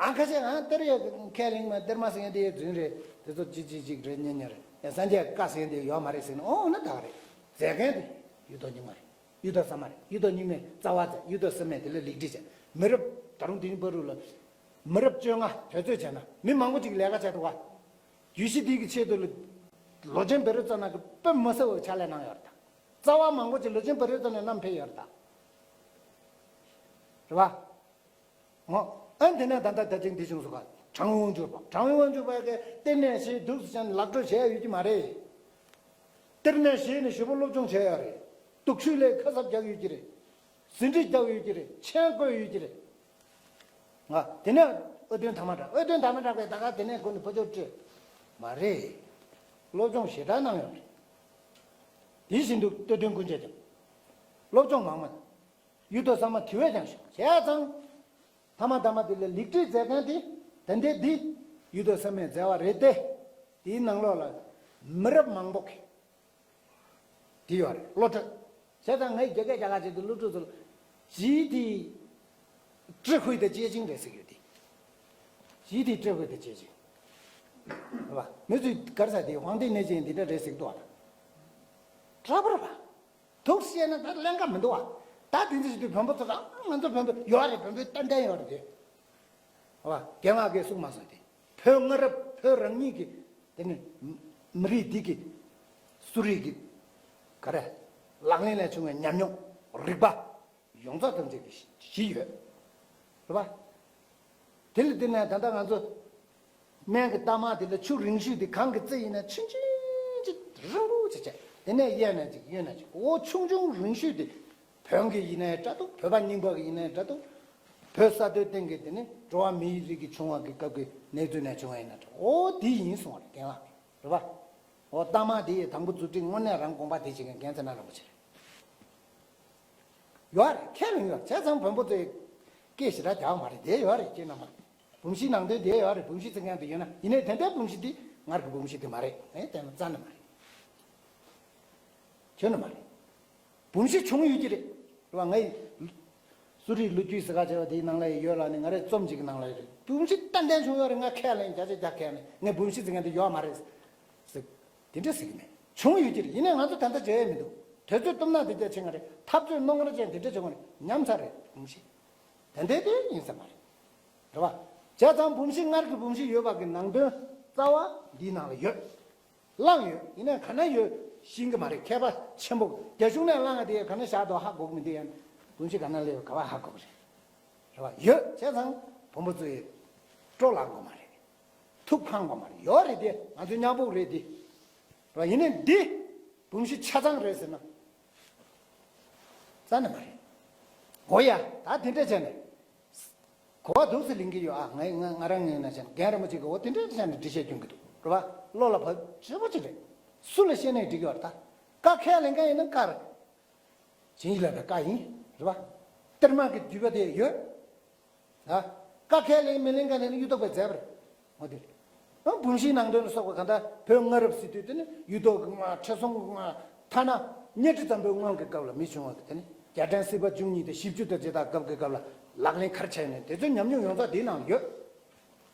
ཨང་ཁ་ཤས་ཨང་གཏེར་ཡོད་ཁས་ལེན་མ་གཏེར་མ་ཟེར་མཁན་དེ་ཡོད་རྫུན་རེད། དེ་ཚོ་ཅི་ཅི་ཅིག་རེད་སྙན་སྙན་རེད། ཡང་སངས་རྒྱས་བཀའ་ཟེར་མཁན་དེ་ཡོད་མ་རེད་ཟེར་ན་ཨོ་ན་ད་ག་རེད། མཛད་མཁན་དེ་གཡུ་ཐོག་རྙིང་མ་རེད། གཡུ་ཐོག་ས་མ་རེད། གཡུ་ཐོག་རྙིང་མའི་རྩ་བ་དེ་གཡུ་ཐོག་ས་མ་དེ་ལ་ལེགས་བྲིས་བྱས། མི་རབས་ད་རུང་དེ་རིང་བར་དུ་ལ་མི་རབས་བཅོ་ལྔ་དུས་ཚོད་བྱས་ན་མི་མང་པོ་ཅིག་ལས་ཀ་བྱས་འདུག་ག་རྒྱུད་བཞི་འདི་གི་ཆེད་དུ་ལ་ལོ་ཆེན་བེ་རི་ཙ་ན་གི་དཔེ་མི་སྲིད་པའི་ཕྱག་ལས་གནང་ཡོད་རེད་ད། རྩ་བ་མང་པོ་ཅིག་ལོ་ཆེན་བེ་རི་ཙ་ནས་བསྣམས་ཕེབས་ཡོད་རེད་ད། རེད་པ། འོ། ཨ་དེ་ནས་ད་ལྟ་ད་ཅིང་འདི་བྱུང་སོང་ག་གྲངས་ཉུང་འགྱུར་བ། གྲངས་ཉུང་འགྱུར་བ་གི་གཏེར་ནས་བཞེས་འདུག་ཟེར་ནས་ལག་འགྲོ་བྱས་ཡོད་ཀྱི་མ་རེད། གཏེར་ནས་བཞེས་ནས་ཞེ་པོ་སློབ་སྦྱོང་བྱས་ཡོད་རེད། དུག་ཤུགས་ལས་ཁ་གསབ་རྒྱག་ཡོད་ཀྱི་རེད། ཟིན་བྲིས་བརྒྱབ་ཡོད་ཀྱི་རེད། མཆན་བཀོད་ཡོད་ཀྱི་རེད། ང་དེ་ནས་ཨོ་དོན་དམ་པ་འདྲ། ཨོ་དོན་དམ་པ་འདྲ་བས་ད་ག་དེ་ནས་ཁོ་ནི་ཕོ་ཅོག་སྤྲོད་མ་རེད། སློབ་སྦྱོང་ཞེ་དྲག་གནང་ཡོད་རེད། དེ་བཞིན་དུ་སྟོད་ཐུང་ཀུན་བྱེད་ཀྱང་། སློབ་སྦྱོང་མང་མ། གཡུ་ཐོག་ས་མ་དེ་བས་ཀྱང་ཞིག་བྱས་ཙང་། ཐ་མ་ཐ་མ་དེ་ལ་ལེགས་བྲིས་མཛད་མཁན་དེ་ད་ལྟའི་འདི་གཡུ་ཐོག་ས་མས་མཛད་པ་རེད་དེ། དེའི་ནང་ལོགས་ལ་མི་རབས་མང་པོ་གི་དེ་ཡོད་རེད། བློ་གྲོས། བྱས་ཙང་ངས་རྒྱ་སྐད་རྒྱ་གར་བྱས་ཏེ་སློབ་ཕྲུག་ཚོ་ལ་ཞི་ཐི་ཀྲི་ཧུའེ་དང་ཅེ་ཅིང་རེད་ཟེར་གྱི་ཡོད་དེ། ཞི་ཐི་ཀྲི་ཧུའེ་དང་ཅེ་ཅིང་། རེད་པ། མི་ཚོས་ག་རེ་ཟེར་དེ་ཧུང་ཏེ་ནེ་ཅིང་འདི་འདྲ་རེད་ཟེར་གྱི་འདུག་བ་ད། འདྲ་པོ་རེད་པ། ཐུགས་བཤད་ན་ད་ཀླན་ཀ་མི་འདུག་བ། ད་དེ་འདྲ་ཞིག་དུས་བོན་པོ་ཚོ་ད་ང་ཚོ་བོན་པོ་ཡོད་རེད། བོན་པོའི་ཏན་ཏན་ཡོད་རེད་དེ། བ། རྒན་ལགས་ཀྱིས་གསུངས་མ་སོང་སྟེ། བོད་སྔ་རབས་བོད་རང་ཉིད་ཀྱི་དེ་ནི་མི་རིགས་འདི་གི་གསོ་རིག་གི་ག་རེ་ལག་ལེན་ལས་བྱུང་བའི་ཉམས་མྱོང་རིག་པ་ཡོངས་རྫོགས་ཐམས་ཅད་ཀྱི་གཞི་ཡོད་རེད་པ། དེ་ལ་བརྟེན་ནས་ད་ལྟ་ང་ཚོ་སྨན་གྱི་རྟགས་མ་དེ་ལ་ཆུ་རིང་ཤོས་དེ་གངས་ཀྱི་རྩེ་ཡིན་ན་ཆུང་ཆུང་ཅིག་རིང་པོ་ཅིག་བྱས། དེ་ནས་གཡས་ནས་ཅིག་གཡོན་ནས་ཅིག་འོ་ཆུང་ཆུང་རིང་ཤོས་དེ། བོན་གྱི་ཡིན་ནའི་འདྲ་འདུག་བོད་པ་རྙིང་པ་གི་ཡིན་ནའི་འདྲ་འདུག་བོད་ས་མཐོའི་སྟེང་གི་དེ་ནི་འགྲོ་བ་མིའི་རིགས་ཀྱི་བྱུང་བ་གི་སྐབས་ཀྱི་གནས་ཚུལ་ནས་བྱུང་བ་ཡིན་ན་འདྲ། འོ་དེ་ཡིན་གསུངས་པ་རེད་རྒན་ལགས་ཀྱིས། རེད་པ། འོ་རྟགས་མ་དེ་ཡི་དང་པོ་རྫུ་འཕྲུལ་དངོས་གནས་རང་དགོངས་པ་དེ་བྱེད་མཁན་རྒན་ཚེ་ན་རིན་པོ་ཆེ་རེད། ཡོད་རེད། ཁས་ལེན་ཡོད་རེད། བྱས་ཙང་བོན་པོ་ཚོས་སྐད་ཞེ་དྲག་རྒྱག་མ་རེད། དེ་ཡོད་རེད་ཁྱེད་རྣམ་པ། བུམ་གཞིའི་ནང་དོན་དེ་ཡོད་རེད། བུམ་གཞི་ཚིག་མཁན་དེ་ཡོད་ན་ཡིན་ནའི་དེ་འདྲའི་བུམ་གཞི་དེ་སྔར་གྱི་བུམ་གཞི་དེ་མ་རེད། ངས་བལྟས་ན་རྩ་ནས་མ་རེད། ཁྱོན་ནས་མ་རེད། བུམ་གཞི་བྱུང་ཡོད་ཀྱི་རེད། རེད་པ། ངའི་གསོ་རིག་ལོ་རྒྱུས་ཟེར་ག་བྱས་པ་དེའི་ནང་ལ་ཡོད་ལ་ནི་ང་རའི་རྩོམ་གཅིག་གི་ནང་ལ་ཡོད་རེད། བུམ་གཞི་ཏན་ཏན་བྱུང་ཡོད་རེད། ང་ཁས་ལེན་བརྒྱ་ཆ་བརྒྱ་ཁས་ལེན། ངས་བུམ་གཞི་ཟེར་མཁན་དེ་ཡོད་མ་རེད་ཟེར། དེ་འདྲ་ཟེར་གྱི་མེད། བྱུང་ཡོད་ཀྱི་རེད། ཡིན་ནའི་ང་ཚོ་ད་ལྟ་བརྗོད་ཡས་མི་འདུག་དུས་ཚོད་གཏུབ་ན་དེ་རྒྱ་ཆེ་ང་རེད། འཐབ་རྩོད་རྣོ་ངར་ཅན་དེ་འདྲ་བྱུང་བ་རེད། ཉམས་ཚར་རེད་བུམ་གཞི། ད་ལྟའི་དེ་ཡིན་ས་མ་རེད། རེད་པ། བྱས་ཙང་བུམ་གཞི་སྔར་གྱི་བུམ་གཞི་ཡོད་པ་གི་ནང་དོན་རྩ་བ་འདིའི་ནང་ལ་ཡོད། བླངས་ཡོད། ཡིན་ནའི་ག་ན་ཡོད་ཤེས་ཀྱི་མ་རེད། མཁས་པ་ཆེན་པོ་རྒྱ་གཞུང་ནས་བླངས་ཡ་དེ་ག་ན་བཞག་འདུག་ཧ་གོ་གི་མི་འདུག་ཡང་བུམ་གཞི་ག་ན་སླེབས་ཡོད་ག་པར་ཧ་གོ་གི་རེད། རེད་པ། ཡོད། བྱས་ཙང་བོན་པོ་ཚོས་སྤྲོ་ལངས་དགོས་མ་རེད། ཐུགས་ཕངས་དགོས་མ་རེད། ཡོད་རེད་དེ། ང་ཚོའི་མཉམ་པོ་རེད་དེ། རེད་པ། ཡིན་ནའི་འདི་བུམ་གཞི་ཆ་ཚང་རེད་ཟེར་ན། རྩ་ནས་མ་རེད། འོ་ཡ། ད་དེ་འདྲ་བྱས་ནས། གོ་བ་འདུག་སེ་ལེན་གྱི་ཡོད་ཨ། ང་ང་ང་རང་ངས་ན་བྱས་ན་རྒན་རིན་པོ་ཆེ་གིས་འོ་དེ་འདྲ་བྱས་ནས་འགྲེལ་བཤད་སྐྱོན་གྱི་འདུག་རེད་པ། བློ་ལ་བབ་ཆེ་པོ་ཅིག་རེད། སུ་ལ་བཤད་ནའི་འགྲིག་གི་ཡོད་རེད་ད། བཀའ་ཁས་ལེན་མཁན་ཡིན་ན་བཀའ་རེད། བྱིན་གྱིས་བརླབས་པའི་བཀའ་ཡིན། རེད་པ། གཏེར་མ་གི་བརྒྱུད་པ་དེ་ཡོད། ཨ། བཀའ་ཁས་ལེན་མི་ལེན་ག་ནས་གཡུ་ཐོག་པས་མཛད་པ་རེད། འོ་དེ་རེད། ཨ། འབུམ་བཞིའི་ནང་དོན་ལ་སོགས་པ་གང་ལྟར་བོད་སྔ་རབས་ཟེར་དུས་དེ་ནི་གཡུ་ཐོག་གི་སྔ་ཁྲི་སྲོང་གི་སྔ་ཐ་ན་གཉའ་ཁྲི་འཛམ་བུའི་སྔོན་གྱི་སྐབས་ལ་མི་བྱུང་བ་གི་དེ་ནི་རྒྱལ་ཕྲན་སྲིད་པ་བཅུ་གཉིས་དང་བཞི་བཅུ་དང་དེ་དག་སྐབས་ཀྱི་སྐབས་ལ་ལག་ལེན་ག་རེ་བྱས་ནས་དེ་ཚོའི་ཉམས་མྱོང་ཡོངས་རྫོགས་དེའི་ནང་ཡོད།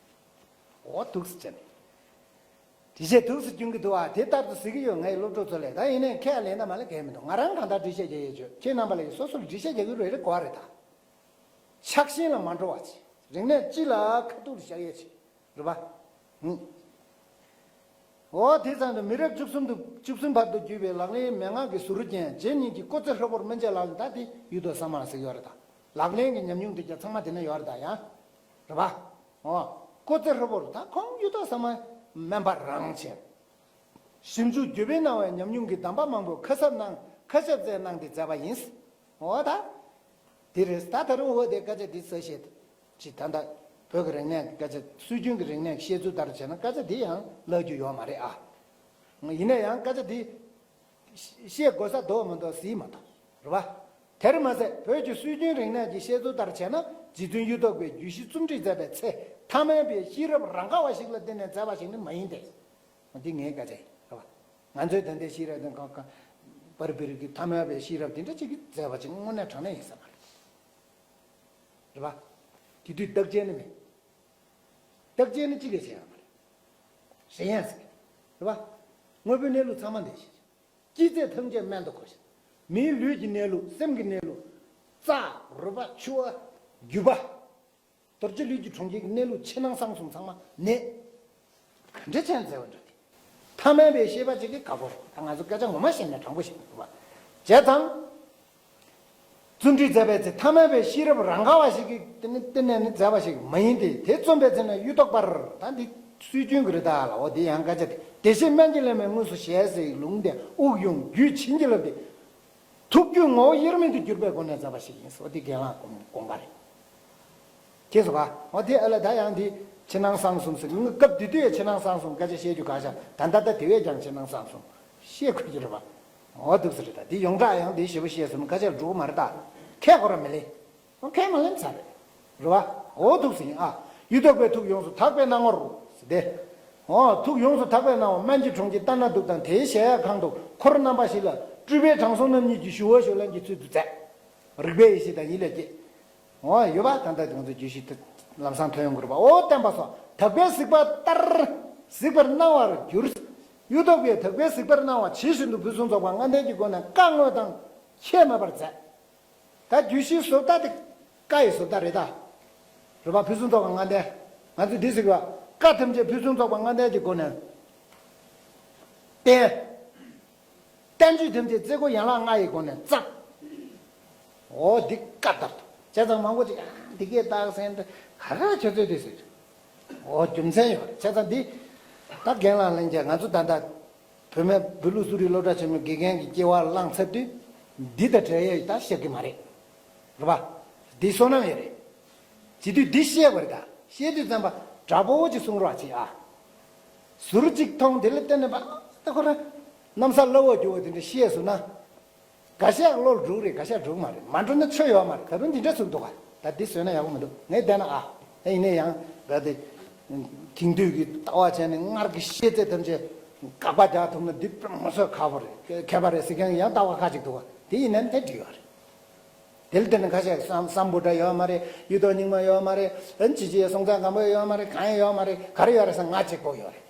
འོ་འདུག་སེ་བྱས་ནས། འགྲེལ་བཤད་འདུག་སེ་སྐྱོན་གྱི་འདུག་ཨ། དེ་ལྟར་དུ་གཟིགས་ཀྱི་ཡོད། ངའི་སློབ་ཕྲུག་ཚོ་ལས་ད་ཡིན་ནའི་ཁས་ལེན་ན་མ་ལེན་གལ་མི་འདུག་ང་རང་གང་ལྟར་འགྲེལ་བཤད་རྒྱག་ཡས་བྱོས། ཁྱེད་རྣམ་པ་ལ་ཡིན་སོ་སོར་འགྲེལ་བཤད་རྒྱག་གི་རེད་རེད་གོ་བ་རེད་ད། ཆགས་ཞེན་ལ་མ་འགྲོ་བ་བྱེད། རིག་གནས་སྤྱི་ལ་ཁ་ཐུག་ལ་བཞག་ཡས་བྱེད། རེད་པ། ཧུམ། འོ་དེ་ཙམ་དུ་མི་རབས་བཅུ་གསུམ་དུ་བཅུ་གསུམ་བར་དུ་བརྒྱུད་པའི་ལག་ལེན་མན་ངག་གི་ཟུར་རྒྱན་རྗེ་ཉིད་ཀྱི་སྐུ་ཚེ་ཧྲིལ་པོར་སྨིན་བྱེད་ལག་ལེན་ད་དེ་གཡུ་ཐོག་ཟ་མ་ཟེར་གྱི་ཡོད་རེད་ད། ལག་ལེན་གྱི་ཉམས་མྱོང་དེ་ཀྱང་ཚང་མ་དེ་ན་ཡོད་རེད་ད་ཡང་། རེད་པ། འོ། སྐུ་ཚེ་ཧྲིལ་པོར་ད་ཁོང་གཡུ་ཐོག་ཟ་མ་སྨན་པ་རང་བྱས། ཞིབ་འཇུག་བརྒྱུད་སྤེལ་གནང་བའི་ཉམས་མྱོང་གི་གདམས་པ་མང་པོ་ཁ་གསབ་གནང་ཁ་གསབ་བསྩལ་གནང་སྟེ་མཛད་པ་ཡིན། འོ་ད། དེ་རེད། ད་ད་རུང་འོ་དེ་སྐད་ཆ་འདི་གསལ་བཤད་ཅིག་ད་ལྟ་བོད་ཀྱི་རིག་གནས་ཀྱི་སྐད་ཆ་སྲོལ་རྒྱུན་གྱི་རིག་གནས་ཀྱི་བཤད་ཚུལ་ལྟར་བྱས་ན་སྐད་ཆ་འདི་ཡང་ལབ་རྒྱུ་ཡོད་མ་རེད་ཨ། ཡིན་ན་ཡང་སྐད་ཆ་འདི་བཤད་དགོས་ས་འདུག་མི་འདུག་གཟིགས་མ་ཐུབ་རེད་པ། དེར་མ་ཟད་བོད་ཀྱི་སྲོལ་རྒྱུན་རིག་གནས་ཀྱི་བཤད་ཚུལ་ལྟར་བྱས་ན་རྗེ་བཙུན་གཡུ་ཐོག་པས་བརྒྱུད་བཤད་རྩོམ་སྒྲིག་མཛད་པའི་ཚེ་ཐ་མལ་པའི་ཤེས་རབ་རང་ག་བ་ཞིག་ལ་བརྟེན་ནས་མཛད་པ་ཞིག་ནི་མ་ཡིན་ཏེ། འདི་ངའི་སྐད་ཆ་ཡིན་རེད་པ། ང་ཚོའི་ད་ལྟའི་ཤེས་རབ་དང་གང་གང་པར་པིར་གྱི་ཐ་མལ་པའི་ཤེས་རབ་དེ་འདྲ་ཅིག་གིས་མཛད་པ་ཅིག་དངོས་གནས་དྲང་གནས་ཡིན་ས་མ་རེད། རེད་པ། དེ་དུས་རྟགས་ཅན་ནི་མེད། རྟགས་ཅན་ནི་གཅིག་ལས་བྱེད་ཡག་མ་རེད། ཞེན་ཡང་ཟེར། རེད་པ། དངོས་པོའི་གནས་ལུགས་ཚང་མ་འདི་ཞིག་སྐྱེ་ཚད་ཐམས་ཅད་སྨན་དུ་གོ་ཞིང་། མིའི་ལུས་ཀྱི་གནས་ལུགས་སེམས་ཀྱི་གནས་ལུགས། རྩ། རུས་པ། མཆུ་བ། རྒྱུས་པ། རྡོ་རྗེ་ལུས་ཀྱི་གྲོང་ཁྱེར་གྱི་གནས་ལུགས་ཕྱི་ནང་གསང་གསུམ་ཚང་མ་ནད། ག་འདྲ་བྱས་ནས་མཛད་པ་འདྲ་དེ། ཐ་མལ་པའི་ཤེས་པ་ཅིག་གིས་དགའ་པོ་རེད། ད་ང་ཚོ་སྐད་ཆ་ངོ་མ་བཤད་ན་དྲང་པོ་བཤད་དགོས་པ། བྱས་ཙང་། རྩོམ་སྒྲིག་མཛད་པའི་ཚེ་ཐ་མལ་པའི་ཤེས་རབ་རང་ག་བ་ཞིག་གིས་དེ་ནི་བརྟེན་ནས་ནི་མཛད་པ་ཞིག་མ་ཡིན་ཏེ། དེ་རྩོམ་པའི་ཚེ་ན་གཡུ་ཐོག་པར་ད་འདི་སྲོལ་རྒྱུན་གྱི་རེད་ད་ལ། འོ་དེ་ཡང་སྐད་ཆ་དེ། བདེ་གཤེགས་སྨན་གྱི་བླ་མའི་དངོས་སུ་ཞལ་གཟིགས་ལུང་བསྟན་དབུགས་དབྱུང་རྒྱུད་བྱིན་གྱིས་བརླབས་ཏེ། ཐུགས་རྒྱུད་ངོ་བོ་དབྱེར་མེད་དུ་གྱུར་པའི་སྒོ་ནས་མཛད་པ་ཞིག་ཡིན་ཟེར། འོ་དེ་རྒན་ལགས་དགོངས་པ་རེད། ཁྱེད་སོ་ག་འོ་དེ་ཨ་ལ་ད་ཡང་དེ་ཕྱི་ནང་གསང་གསུམ་ཟེར། སྐབས་དེ་དུས་ཡང་ཕྱི་ནང་གསང་གསུམ་སྐད་ཆ་བཤད་རྒྱུ་ཁག་ཤག་ད་ལྟ་ད་དེ་བས་ཀྱང་ཕྱི་ནང་གསང་གསུམ་བཤད་དགོས་ཀྱི་རེད་པ། འོ་འདུག་སེ་རེད། ད་དེ་ཡོངས་གྲགས་ཡང་དེ་ཞེ་པོ་བཤད་སོང་ན་ཁ་ཆེར་འགྲོ་གི་མ་རེད་ད། ཁས་ཁོ་རང་མི་ལེན། ཁས་མ་ལེན་ཚར་རེད། རེད་བ། འོ་འདུག་སེ་ཡིན་ཨ། གཡུ་ཐོག་པའི་ཐུགས་ཡོངས་སུ་དག་པའི་སྣང་ངོར་ཟེར་ཏེ། འོ་ཐུགས་ཡོངས་སུ་དག་པའི་སྣང་བ་སྨན་གྱི་གྲོང་ཁྱེར་ཏཱ་ན་ཏུཏྟཱ་དེའི་གཞལ་ཡས་ཁང་དུ་འཁོར་རྣམ་པ་བཞི་ལ་སྤྲུལ་པའི་དྲང་སྲོང་རྣམ་གཉིས་ཀྱིས་ཞུ་བ་ཞུ་ལན་གྱི་ཚུལ་དུ་མཛད། རིག་པའི་ཡེ་ཤེས་དང་ཡིད་ལ་སྐྱེས། འོ་ཡོད་པ། ད་ལྟ་ང་ཚོ་རྒྱུད་བཞི་ལམ་སང་ཐོན་ཡོང་གི་རེད་པ། འོ་བསྟན་པ་སོགས་དག་པས་གཟིགས་པ་ལྟར་གཟིགས་པར་སྣང་བར་གྱུར། གཡུ་ཐོག་པས་དག་པས་གཟིགས་པར་སྣང་བ་ཇི་བཞིན་དུ་ཕུན་སུམ་ཚོགས་པ་ལྔ་ལྡན་གྱི་སྒོ་ནས་བཀའ་བསྔོ་དང་ཁྱད་མེད་པར་མཛད། ད་རྒྱུད་བཞིའི་བཟོ་ལྟ་དེ་བཀའ་ཡི་བཟོ་ལྟ་རེད་ད། རེད་པ། ཕུན་སུམ་ཚོགས་པ་ལྔ་ལྡན། ང་ཚོས་འདི་ཟེར་གི་བ། བཀའ་ཐམས་ཅད་ཕུན་སུམ་ཚོགས་པ་ལྔ་ལྡན་གྱི་སྒོ་ནས་བསྟན། བསྟན་བཅོས་ཐམས་ཅད་རྩེ་དགུ་ཡན་ལག་ལྔ་ཡི་སྒོ་ནས་བརྩམས། འོ་འདི་བཀའ་ལྟར་དུ། བྱས་ཙང་མང་པོ་ཅིག་ཨ་འདི་སྐད་བཏགས་ཟེར་ན་ག་རེ་ཁྱོད་ཚོས་དེ་ཟེར། འོ་རྒྱུ་མཚན་ཡོད་རེད། བྱས་ཙང་འདི་ད་རྒན་ལགས་ལྷན་རྒྱས་ང་ཚོ་ད་ལྟ་བོད་སྨན་བོད་ལུགས་གསོ་རིག་སློབ་གྲྭ་ཆེན་མོའི་དགེ་རྒན་གྱི་སྐྱེ་བ་བླངས་ཚར་དུས་འདི་དང་བྲལ་ཡས་ད་བཤད་གི་མ་རེད། རེད་པ། འདི་བསོད་ནམས་ཡོད་རེད། བྱེད་དུས་འདི་བཤད་དགོས་རེད་ད། བཤད་དུས་ཙམ་པ་དྲག་པོ་ཅིག་གསུང་རོགས་བྱེད་ཨ། ཟུར་གཅིག་མཐོང་དེ་ལ་བརྟེན་ནས་པ་ད་ཁོ་རང་གནམ་ས་བླ་འོག་རྒྱུ་བ་དེ་འདྲ་བཤད་སོང་ན། འགའ་ཤས་བློ་ལ་འགྲོ་གི་རེད། འགའ་ཤས་འགྲོ་གི་མ་རེད། མ་འགྲོ་ན་ཆོ་ཡོད་མ་རེད། ད་རུང་འདི་འདྲ་ཟུར་འདུག་ག་ད་འདི་བཟོས་ན་ཡག་པོ་མི་འདུག་ངས་བལྟས་ན་ཨ། ད་ཡིན་ན་ཡང་བལ་ཏེ། དེང་དུས་ཀྱི་ལྟ་བ་བྱས་ནས་སྔར་གྱི་ཤེས་ཚད་ཐམས་ཅད་དགག་པ་རྒྱག་ཐུབ་ན་འདི་དཔེ་མི་སྲིད་ཁག་པོ་རེད། མཁས་པ་རེད་ཟེར་མཁན་ཡང་ལྟ་བ་ཁ་ཅིག་འདུག་ག་དེ་ཡིན་ན་དེ་འགྲིག་ཡོད་རེད། དེ་ལ་བརྟེན་ནས་ཁ་ཤས་སམ་སམ་བྷོ་ཊ་ཡོད་མ་རེད། གཡུ་ཐོག་རྙིང་མ་ཡོད་མ་རེད། ཨ་ནི་ཅི་ཅི་སྲོང་བཙན་སྒམ་པོ་ཡོད་མ་རེད། གང་ཡང་ཡོད་མ་རེད། ག་རེ་ཡོད་རེད་ཟེར་ང་གཅིག་པོ་ཡོད་རེད།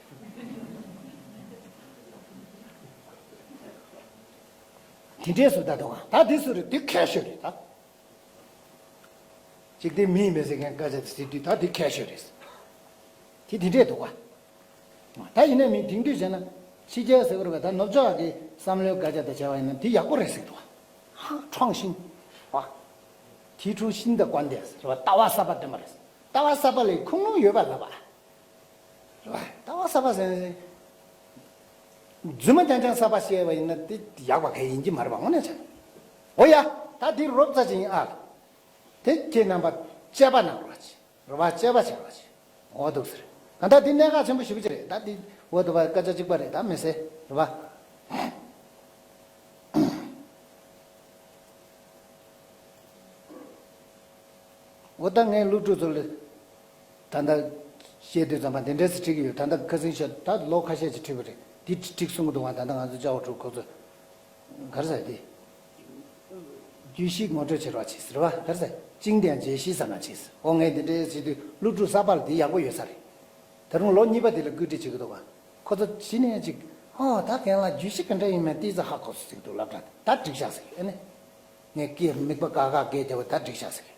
དེ་འདྲས་སུ་ད་དུང་ད་དེ་སུ་རེད། དེ་ཁ་ཤོས་རེད་ད། ཅིག་དེ་མི་ཡིན་པས་ཟེར་མཁན་སྐད་ཆ་དེ་ཟེར་དུས་ད་དེ་ཁ་ཤོས་རེད། དེ་དེ་འདྲས་འདུག་ག་ད་ཡིན་ན་མི་དེང་དུས་བྱས་ན་ཕྱི་རྒྱལ་ཟེར་བ་རེད་པ། ད་ནུབ་ཕྱོགས་ཀྱི་བསམ་བློའི་སྐད་ཆ་དང་བྱས་པ་ཡིན་ན་དེ་ཡག་པོ་རེད་ཟེར་འདུག་ག་ཧ་ཁྲོང་ཤིན་པ། 提出新的观点 ཟེར་བ། ལྟ་བ་གསར་པ་འདོན་པ་རེད། ལྟ་བ་གསར་པ་ལས་ཁུངས་ལུང་ཡོད་པ་ལབ་པ། རེད་པ། ལྟ་བ་གསར་པ་ཟེར་ནས་རྫུན་མ་རྐྱང་རྐྱང་གསར་པ་བཤད་པ་ཡིན་ན་དེ་ཡག་པ་གང་ཡིན་གྱི་མ་རེད་པ། དངོས་གནས་བྱས་ན། འོ་ཡ། ད་འདི་རོབ་ཙམ་ཅིག་ཡིན་ཨ། དེ་ཁྱེད་རྣམ་པ་དཔྱད་པ་གནང་རོགས་གྱིས། རེད་བ། དཔྱད་པ་བྱེད་རོགས་གྱིས། འོ་འདུག་ཟེར། གང་ལྟར་འདི་གནད་འགག་ཆེན་པོ་ཞེ་པོ་ཅིག་རེད། ད་འདི་འོ་འདུག་བ། སྐད་ཆ་གཅིག་པ་རེད། ད་མི་ཟེར། རེད་བ། འོ་ད་ངས་སློབ་ཕྲུག་ཚོ་ལ་ད་ལྟ་བཤད་དུས་ཙམ་པ་འདི་འདྲས་སེ་ཁྲིད་ཀྱི་ཡོད། ད་ལྟ་ཁ་སང་ཤོད། ད་ལོ་ཁ་ཤས་ཅིག་ཁྲིད་པ་རེད། འདི་ཁྲིད་གསུང་གི་འདུག་བ། ད་ལྟ་ང་ཚོ་ཅ་བོ་ཕྲུག་ཁོ་ཚོ་ག་རེ་ཟེར། དེ་རྒྱུད་བཞི་ངོ་སྤྲོད་བྱེད་རོགས་བྱེད་ཟེར་བ། ག་རེ་ཟེར། ཅིང་དང་རྒྱལ་སྤྱི་ཟེར་ན་བྱེད་ཟེར། འོ་ངས་འདི་འདྲས་བྱེད་དུས་སློབ་ཕྲུག་གསར་པ་ལ་འདི་ཡག་པོ་ཡོད་ས་རེད། ད་རུང་ལོ་གཉིས་པ་དེ་ལ་བཀོད་སྒྲིག་བྱེད་ཀྱི་འདུག་བ། ཁོ་ཚོ་གཞི་ནས་ཅིག་ཨོ་ད་རྒན་ལགས་རྒྱུད་བཞི་ག་འདྲ་ཡིན་མིན་ཏོག་ཙམ་ཧ་གོ་སོང་ཟེར་གྱི་འདུག་སློབ་གྲྭ་དེ། ད་འགྲིག་ཤག་ཟེར་གྱི། ཨ་ནི་ངས་སྐད་མིག་པ་དགའ་དགའ་སྐད་རྒྱབ་པ། ད་འགྲིག་ཤག་ཟེར་གྱི།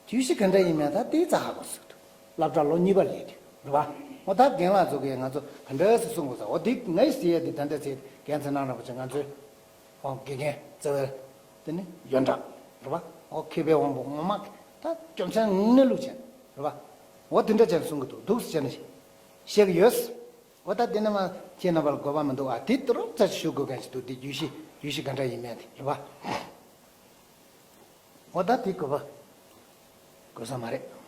རྒྱུད་བཞི་ག་འདྲ་ཡིན་མིན་ད་ཏོག་ཙམ་ཧ་གོ་སོང་ཟེར་གྱི་འདུག་སློབ་གྲྭ་ལོ་གཉིས་པ་སླེབས་དུས་རེད་བ། ཨོ་ད་རྒན་ལགས་ཚོ་གིས་ང་ཚོ་ག་འདྲ་སེ་གསུང་དགོས་ས། འོ་འདི་ངས་ཟེར་ཡས་འདི་ད་འདྲ་ཟེར། རྒན་ཚེ་རིང་རིན་པོ་ཆེ་ང་ཚོའི་ཨོ་དགེ་རྒན་རྩ་བའི་དེ་ནི་ཡོན་བདག་རེད་བ། ཨོ་མཁས་པའི་དབང་པོ་ངོ་མ་ད་རྒྱུ་མཚན་གནས་ལུགས་ཅན་རེད་བ། འོ་དེ་འདྲ་ཅན་གསུང་གི་འདུག་འདུག་སེ་བྱས་ནས་བཤད་ཀྱི་ཡོད། འོ་ད་དེ་ནི་མ་ཁྱེད་རྣམ་པ་ལ་དགོས་པ་མི་འདུག་ཨ། དེ་རོབ་ཙམ་ཞུ་དགོས་མཁན་ཞིག་འདུག་དེ་རྒྱུད་བཞི་རྒྱུད་བཞི་ག་འདྲ་ཡིན་མིན་དེ་རེད་བ། འོ་ད་དེ་དགོས་པ་དགོས་ས་མ་རེད།